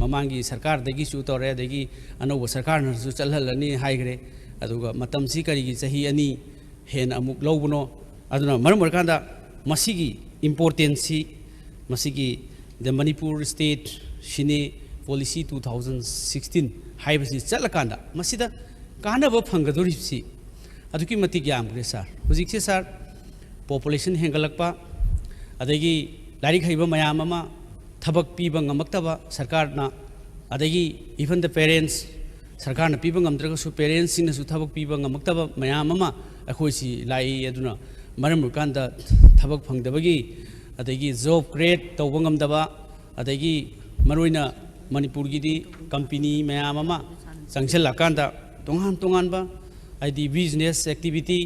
ꯃꯃꯥꯡꯒꯤ ꯁꯔꯀꯥꯔꯗꯒꯤꯁꯨ ꯇꯧꯔꯦ, ꯑꯗꯒꯤ ꯑꯅꯧꯕ ꯁꯔꯀꯥꯔꯅꯁꯨ ꯆꯠꯍꯜꯂꯅꯤ ꯍꯥꯏꯈ꯭ꯔꯦ꯫ ꯑꯗꯨꯒ ꯃꯇꯝꯁꯤ ꯀꯔꯤꯒꯤ ꯆꯍꯤ ꯑꯅꯤ ꯍꯦꯟꯅ ꯑꯃꯨꯛ ꯂꯧꯕꯅꯣ? ꯑꯗꯨꯅ ꯃꯔꯝ ꯑꯣꯏꯔꯀꯥꯟꯗ ꯃꯁꯤꯒꯤ importance ꯁꯤ, ꯃꯁꯤꯒꯤ the Manipur State Cine Policy two thousand sixteen ꯍꯥꯏꯕꯁꯤ ꯆꯠꯂꯀꯥꯟꯗ ꯃꯁꯤꯗ ꯀꯥꯟꯅꯕ ꯐꯪꯒꯗꯧꯔꯤꯕꯁꯤ ꯑꯗꯨꯛꯀꯤ ꯃꯇꯤꯛ ꯌꯥꯝꯈ꯭ꯔꯦ, ꯁꯥꯔ꯫ ꯍꯧꯖꯤꯛꯁꯦ, ꯁꯥꯔ, ꯄꯣꯄꯨꯂꯦꯁꯟ ꯍꯦꯟꯒꯠꯂꯛꯄ, ꯑꯗꯒꯤ ꯂꯥꯏꯔꯤꯛ ꯍꯩꯕ ꯃꯌꯥꯝ ꯑꯃ ꯊꯕꯛ ꯄꯤꯕ ꯉꯝꯃꯛꯇꯕ ꯁꯔꯀꯥꯔꯅ, ꯑꯗꯒꯤ even the parents, ꯁꯔꯀꯥꯔꯅ ꯄꯤꯕ ꯉꯝꯗ꯭ꯔꯒꯁꯨ ꯄꯦꯔꯦꯟꯁꯁꯤꯡꯅꯁꯨ ꯊꯕꯛ ꯄꯤꯕ ꯉꯝꯃꯛꯇꯕ ꯃꯌꯥꯝ ꯑꯃ ꯑꯩꯈꯣꯏꯁꯤ ꯂꯥꯛꯏ꯫ ꯑꯗꯨꯅ ꯃꯔꯝ ꯑꯣꯏꯔꯀꯥꯟꯗ ꯊꯕꯛ ꯐꯪꯗꯕꯒꯤ, ꯑꯗꯒꯤ ꯖꯣꯕ ꯀ꯭ꯔꯤꯌꯦꯠ ꯇꯧꯕ ꯉꯝꯗꯕ, ꯑꯗꯒꯤ ꯃꯔꯨꯑꯣꯏꯅ ꯃꯅꯤꯄꯨꯔꯒꯤꯗꯤ ꯀꯝꯄꯦꯅꯤ ꯃꯌꯥꯝ ꯑꯃ ꯆꯪꯁꯤꯜꯂꯀꯥꯟꯗ ꯇꯣꯉꯥꯟ ꯇꯣꯉꯥꯟꯕ, ꯍꯥꯏꯗꯤ business activity,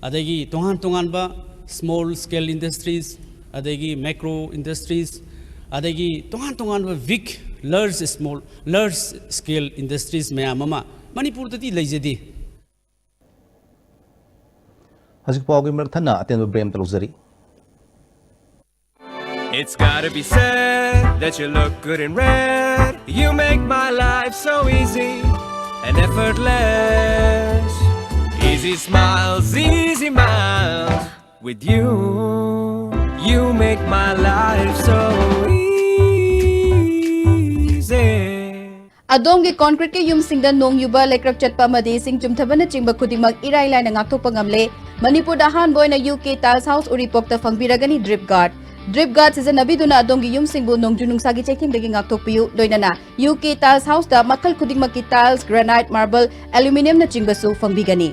ꯑꯗꯒꯤ ꯇꯣꯉꯥꯟ ꯇꯣꯉꯥꯟꯕ small scale industries, ꯑꯗꯒꯤ micro industries, ꯑꯗꯒꯤ ꯇꯣꯉꯥꯟ ꯇꯣꯉꯥꯟꯕ big Large small, large scale industries ꯃꯌꯥꯝ ꯑꯃ ꯃꯅꯤꯄꯨꯔꯗꯗꯤ ꯂꯩꯖꯗꯦ꯫ ꯍꯧꯖꯤꯛ ꯄꯥꯎꯒꯤ ꯃꯔꯛ ꯊꯠꯅ ꯑꯇꯦꯟꯕ break ꯑꯃ ꯂꯧꯖꯔꯤ꯫ It's gotta be said that you look good in red. You make my life so easy and effortless. Easy smiles, easy miles. With you, you make my life so easy. ꯑꯗꯣꯝꯒꯤ concrete ꯀꯤ ꯌꯨꯝꯁꯤꯡꯗ ꯅꯣꯡ ꯌꯨꯕ, ꯂꯩꯀ꯭ꯔꯛ ꯆꯠꯄ ꯑꯃꯗꯤ ꯏꯁꯤꯡ ꯆꯨꯝꯊꯕꯅꯆꯤꯡꯕ ꯈꯨꯗꯤꯡꯃꯛ ꯏꯔꯥꯏ ꯂꯥꯏꯅ ꯉꯥꯛꯊꯣꯛꯄ ꯉꯝꯂꯦ꯫ ꯃꯅꯤꯄꯨꯔꯗ ꯑꯍꯥꯟꯕ ꯑꯣꯏꯅ ꯌꯨ ꯀꯦ Tiles House ꯎꯔꯤꯄꯣꯛꯇ ꯐꯪꯕꯤꯔꯒꯅꯤ Drip Guard꯫ Drip Guard ꯁꯤꯖꯤꯟꯅꯕꯤꯗꯨꯅ ꯑꯗꯣꯝꯒꯤ ꯌꯨꯝꯁꯤꯡꯕꯨ ꯅꯣꯡꯖꯨ ꯅꯨꯡꯁꯥꯒꯤ ꯆꯩꯊꯦꯡꯗꯒꯤ ꯉꯥꯛꯊꯣꯛꯄꯤꯌꯨ꯫ ꯂꯣꯏꯅꯅ ꯌꯨ ꯀꯦ Tiles House ꯇ ꯃꯈꯜ ꯈꯨꯗꯤꯡꯃꯛꯀꯤ tiles, granite, marble, aluminium ꯅꯆꯤꯡꯕꯁꯨ ꯐꯪꯕꯤꯒꯅꯤ꯫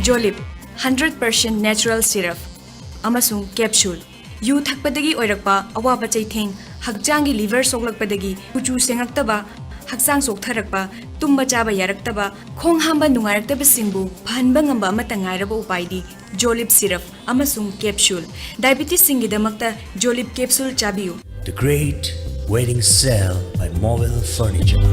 Jolib, hundred percent natural syrup ꯑꯃꯁꯨꯡ capsule꯫ ꯌꯨ ꯊꯛꯄꯗꯒꯤ ꯑꯣꯏꯔꯛꯄ ꯑꯋꯥꯕ ꯆꯩꯊꯦꯡ, ꯍꯛꯆꯥꯡꯒꯤ liver ꯁꯣꯛꯂꯛꯄꯗꯒꯤ ꯀꯨꯆꯨ ꯁꯦꯡꯉꯛꯇꯕ, ꯍꯛꯆꯥꯡ ꯆꯣꯛꯊꯔꯛꯄ, ꯇꯨꯝꯕ ꯆꯥꯕ ꯌꯥꯔꯛꯇꯕ, ꯈꯣꯡ ꯍꯥꯝꯕ ꯅꯨꯡꯉꯥꯏꯔꯛꯇꯕꯁꯤꯡꯕꯨ ꯐꯍꯟꯕ ꯉꯝꯕ ꯑꯃꯠꯇ ꯉꯥꯏꯔꯕ ꯎꯄꯥꯏꯗꯤ Jolib syrup ꯑꯃꯁꯨꯡ capsule꯫ Diabetes ꯁꯤꯡꯒꯤꯗꯃꯛꯇ Jolib capsule ꯆꯥꯕꯤꯌꯨ꯫ The Great Wedding Sale by Mobile Furniture.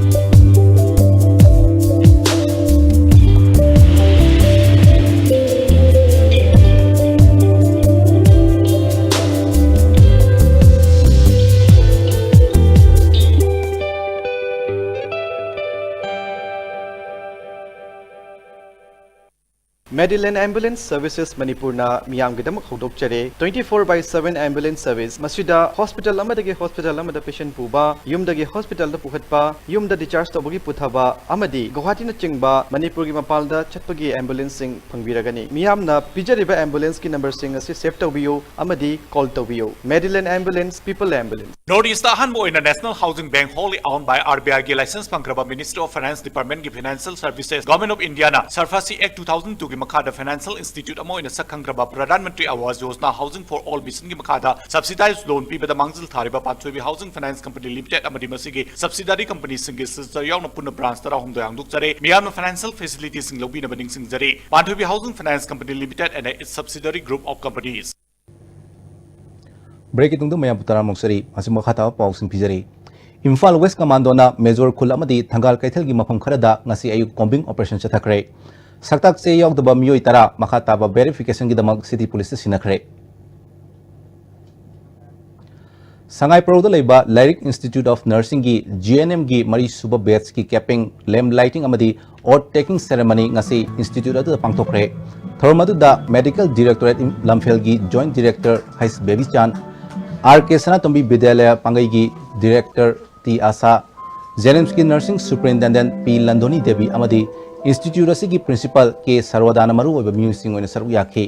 Medilane Ambulance Services ꯃꯅꯤꯄꯨꯔꯅ ꯃꯤꯌꯥꯝꯒꯤꯗꯃꯛ ꯍꯧꯗꯣꯛꯆꯔꯦ twenty four by seven ambulance service꯫ ꯃꯁꯤꯗ hospital ꯑꯃꯗꯒꯤ hospital ꯑꯃꯗ patient ꯄꯨꯕ, ꯌꯨꯝꯗꯒꯤ hospital ꯗ ꯄꯨꯈꯠꯄ, ꯌꯨꯝꯗ discharge ꯇꯧꯕꯒꯤ ꯄꯨꯊꯕ ꯑꯃꯗꯤ ꯒꯨꯋꯥꯍꯥꯇꯤꯅꯆꯤꯡꯕ ꯃꯅꯤꯄꯨꯔꯒꯤ ꯃꯄꯥꯟꯗ ꯆꯠꯄꯒꯤ ambulance ꯁꯤꯡ ꯐꯪꯕꯤꯔꯒꯅꯤ꯫ ꯃꯤꯌꯥꯝꯅ ꯄꯤꯖꯔꯤꯕ ambulance ꯀꯤ number ꯁꯤꯡ ꯑꯁꯤ save ꯇꯧꯕꯤꯌꯨ ꯑꯃꯗꯤ call ꯇꯧꯕꯤꯌꯨ꯫ Medilane Ambulance, People Ambulance꯫ North East ꯑꯍꯥꯟꯕ ꯑꯣꯏꯅ National Housing Bank, wholly owned by R B I ꯒꯤ license ꯐꯪꯈ꯭ꯔꯕ Ministry of Finance Department ꯒꯤ Financial Services, Government of India ꯅ SARFAESI Act two thousand two ꯒꯤ ꯃꯈꯥꯗ financial institute ꯑꯃ ꯑꯣꯏꯅ ꯁꯛ ꯈꯪꯈ꯭ꯔꯕ Pradhan Mantri Awas Yojana Housing for All mission ꯒꯤ ꯃꯈꯥꯗ subsidized loan ꯄꯤꯕꯗ ꯃꯥꯡꯖꯤꯜ ꯊꯥꯔꯤꯕ ꯄꯥꯟꯊꯣꯏꯕꯤ Housing Finance Company Limited ꯑꯃꯗꯤ ꯃꯁꯤꯒꯤ subsidiary company ꯁꯤꯡꯒꯤ sister ꯌꯥꯎꯅ ꯄꯨꯟꯅ branch ꯇꯔꯥꯍꯨꯝꯗꯣꯏ ꯍꯥꯡꯗꯣꯛꯆꯔꯦ꯫ ꯃꯤꯌꯥꯝꯅ financial facility ꯁꯤꯡ ꯂꯧꯕꯤꯅꯕ ꯅꯤꯡꯁꯤꯡꯖꯔꯤ꯫ ꯄꯥꯟꯊꯣꯏꯕꯤ Housing Finance Company Limited and its subsidiary group of companies꯫ Break ꯀꯤ ꯇꯨꯡꯗ ꯃꯌꯥꯝꯕꯨ ꯇꯔꯥꯝꯅ ꯑꯣꯛꯆꯔꯤ꯫ ꯍꯧꯖꯤꯛ ꯃꯈꯥ ꯇꯥꯕ ꯄꯥꯎꯁꯤꯡ ꯄꯤꯖꯔꯤ꯫ ꯏꯝꯐꯥꯜ ꯋꯦꯁ ꯀꯃꯥꯟꯗꯣꯅ ꯃꯦꯖꯣꯔ ꯈꯨꯜ ꯑꯃꯗꯤ ꯊꯪꯒꯥꯜ ꯀꯩꯊꯦꯜꯒꯤ ꯃꯐꯝ ꯈꯔꯗ ꯉꯁꯤ ꯑꯌꯨꯛ combing operation ꯆꯠꯊꯈ꯭ꯔꯦ꯫ ꯁꯛꯇꯥꯛ ꯆꯦ ꯌꯥꯎꯗꯕ ꯃꯤꯑꯣꯏ ꯇꯔꯥ ꯃꯈꯥ ꯇꯥꯕ verification ꯒꯤꯗꯃꯛ city police ꯇ ꯁꯤꯟꯅꯈ꯭ꯔꯦ꯫ ꯁꯉꯥꯏꯄ꯭ꯔꯧꯗ ꯂꯩꯕ Lyric Institute of Nursing ꯒꯤ G N M ꯒꯤ ꯃꯔꯤꯁꯨꯕ batch ꯀꯤ capping, lamp lighting ꯑꯃꯗꯤ oath taking ceremony ꯉꯁꯤ institute ꯑꯗꯨꯗ ꯄꯥꯡꯊꯣꯛꯈ꯭ꯔꯦ꯫ ꯊꯧꯔꯝ ꯑꯗꯨꯗ Medical Directorate ꯂꯝꯐꯦꯜꯒꯤ Joint Director H ꯕꯦꯕꯤꯆꯥꯟ, R K ꯁꯅꯥꯇꯣꯝꯕꯤ ꯕꯤꯗ꯭ꯌꯥꯂꯌ ꯄꯥꯡꯒꯩꯒꯤ Director T ꯑꯥꯁꯥ, JNIMS ꯀꯤ Nursing Superintendent P ꯂꯟꯗꯣꯅꯤ ꯗꯦꯕꯤ ꯑꯃꯗꯤ institute ꯑꯁꯤꯒꯤ Principal K ꯁꯔꯣꯗꯥꯅ ꯃꯔꯨꯑꯣꯏꯕ ꯃꯤꯑꯣꯏꯁꯤꯡ ꯑꯣꯏꯅ ꯁꯔꯨꯛ ꯌꯥꯈꯤ꯫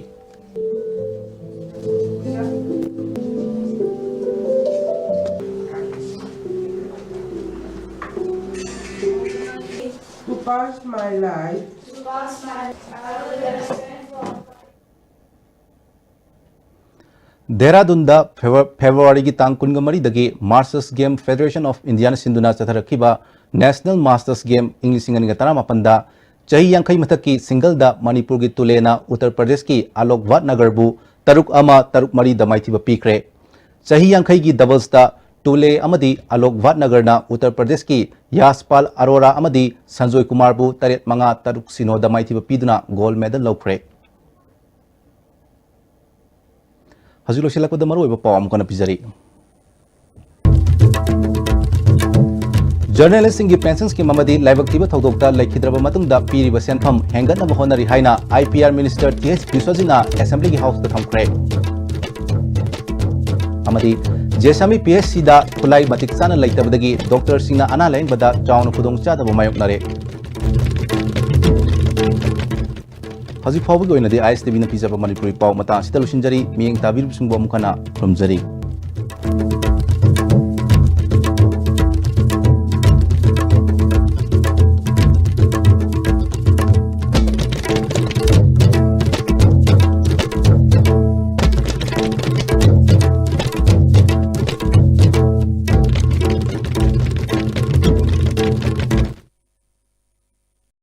To pass my life. ꯗꯦꯍꯔꯥꯗꯨꯟꯗ ꯐꯦꯕ꯭ꯔꯨ-, ꯐꯦꯕ꯭ꯔꯨꯋꯥꯔꯤꯒꯤ ꯇꯥꯡ ꯀꯨꯟꯒ ꯃꯔꯤꯗꯒꯤ Masters Game Federation of India ꯅ ꯁꯤꯟꯗꯨꯅ ꯆꯠꯊꯔꯛꯈꯤꯕ National Masters Game ꯏꯪ ꯂꯤꯁꯤꯡ ꯑꯅꯤꯒ ꯇꯔꯥꯃꯥꯄꯟꯗ ꯆꯍꯤ ꯌꯥꯡꯈꯩ ꯃꯊꯛꯀꯤ singleꯗ ꯃꯅꯤꯄꯨꯔꯒꯤ ꯇꯨꯂꯦꯅ ꯎꯠꯇꯔ ꯄ꯭ꯔꯗꯦꯁꯀꯤ ꯑꯂꯣꯛ ꯚꯥꯠꯅꯒꯔꯕꯨ ꯇꯔꯨꯛ ꯑꯃ, ꯇꯔꯨꯛ ꯃꯔꯤꯗ ꯃꯥꯏꯊꯤꯕ ꯄꯤꯈ꯭ꯔꯦ꯫ ꯆꯍꯤ ꯌꯥꯡꯈꯩꯒꯤ doublesꯇ ꯇꯨꯂꯦ ꯑꯃꯗꯤ ꯑꯂꯣꯛ ꯚꯥꯠꯅꯒꯔꯅ ꯎꯠꯇꯔ ꯄ꯭ꯔꯗꯦꯁꯀꯤ ꯌꯥꯁꯄꯥꯜ ꯑꯔꯣꯔꯥ ꯑꯃꯗꯤ ꯁꯟꯖꯣꯏ ꯀꯨꯃꯥꯔꯕꯨ ꯇꯔꯦꯠ ꯃꯉꯥ, ꯇꯔꯨꯛ ꯁꯤꯅꯣꯗ ꯃꯥꯏꯊꯤꯕ ꯄꯤꯗꯨꯅ gold medal ꯂꯧꯈ꯭ꯔꯦ꯫ ꯍꯧꯖꯤꯛ ꯂꯣꯏꯁꯤꯜꯂꯛꯄꯗ ꯃꯔꯨꯑꯣꯏꯕ ꯄꯥꯎ ꯑꯃꯨꯛ ꯍꯟꯅ ꯄꯤꯖꯔꯤ꯫ Journalistꯁꯤꯡꯒꯤ pension scheme ꯑꯃꯗꯤ ꯂꯥꯏꯕꯛ ꯊꯤꯕ ꯊꯧꯗꯣꯛꯇ ꯂꯩꯈꯤꯗ꯭ꯔꯕ ꯃꯇꯨꯡꯗ ꯄꯤꯔꯤꯕ ꯁꯦꯟꯐꯝ ꯍꯦꯟꯒꯠꯅꯕ ꯍꯣꯠꯅꯔꯤ ꯍꯥꯏꯅ I P R Minister T H ꯕꯤꯁ꯭ꯋꯖꯤꯠꯅ Assemblyꯒꯤ Houseꯇ ꯊꯝꯈ꯭ꯔꯦ꯫ ꯑꯃꯗꯤ ꯖꯦꯁꯥꯃꯤ P H Cꯗ ꯈꯨꯠꯂꯥꯏ ꯃꯇꯤꯛ ꯆꯥꯅ ꯂꯩꯇꯕꯗꯒꯤ doctorꯁꯤꯡꯅ ꯑꯅꯥ ꯂꯥꯌꯦꯡꯕꯗ ꯆꯥꯎꯅ ꯈꯨꯗꯣꯡꯆꯥꯗꯕ ꯃꯥꯌꯣꯛꯅꯔꯦ꯫ ꯍꯧꯖꯤꯛ ꯐꯥꯎꯕꯒꯤ ꯑꯣꯏꯅꯗꯤ I S T Vꯅ ꯄꯤꯖꯕ ꯃꯅꯤꯄꯨꯔꯤ ꯄꯥꯎ ꯃꯇꯥꯡ ꯑꯁꯤꯗ ꯂꯣꯏꯁꯤꯟꯖꯔꯤ꯫ ꯃꯤꯠꯌꯦꯡ ꯇꯥꯕꯤꯔꯤꯕꯁꯤꯡꯕꯨ ꯑꯃꯨꯛ ꯍꯟꯅ ꯈꯨꯔꯨꯝꯖꯔꯤ꯫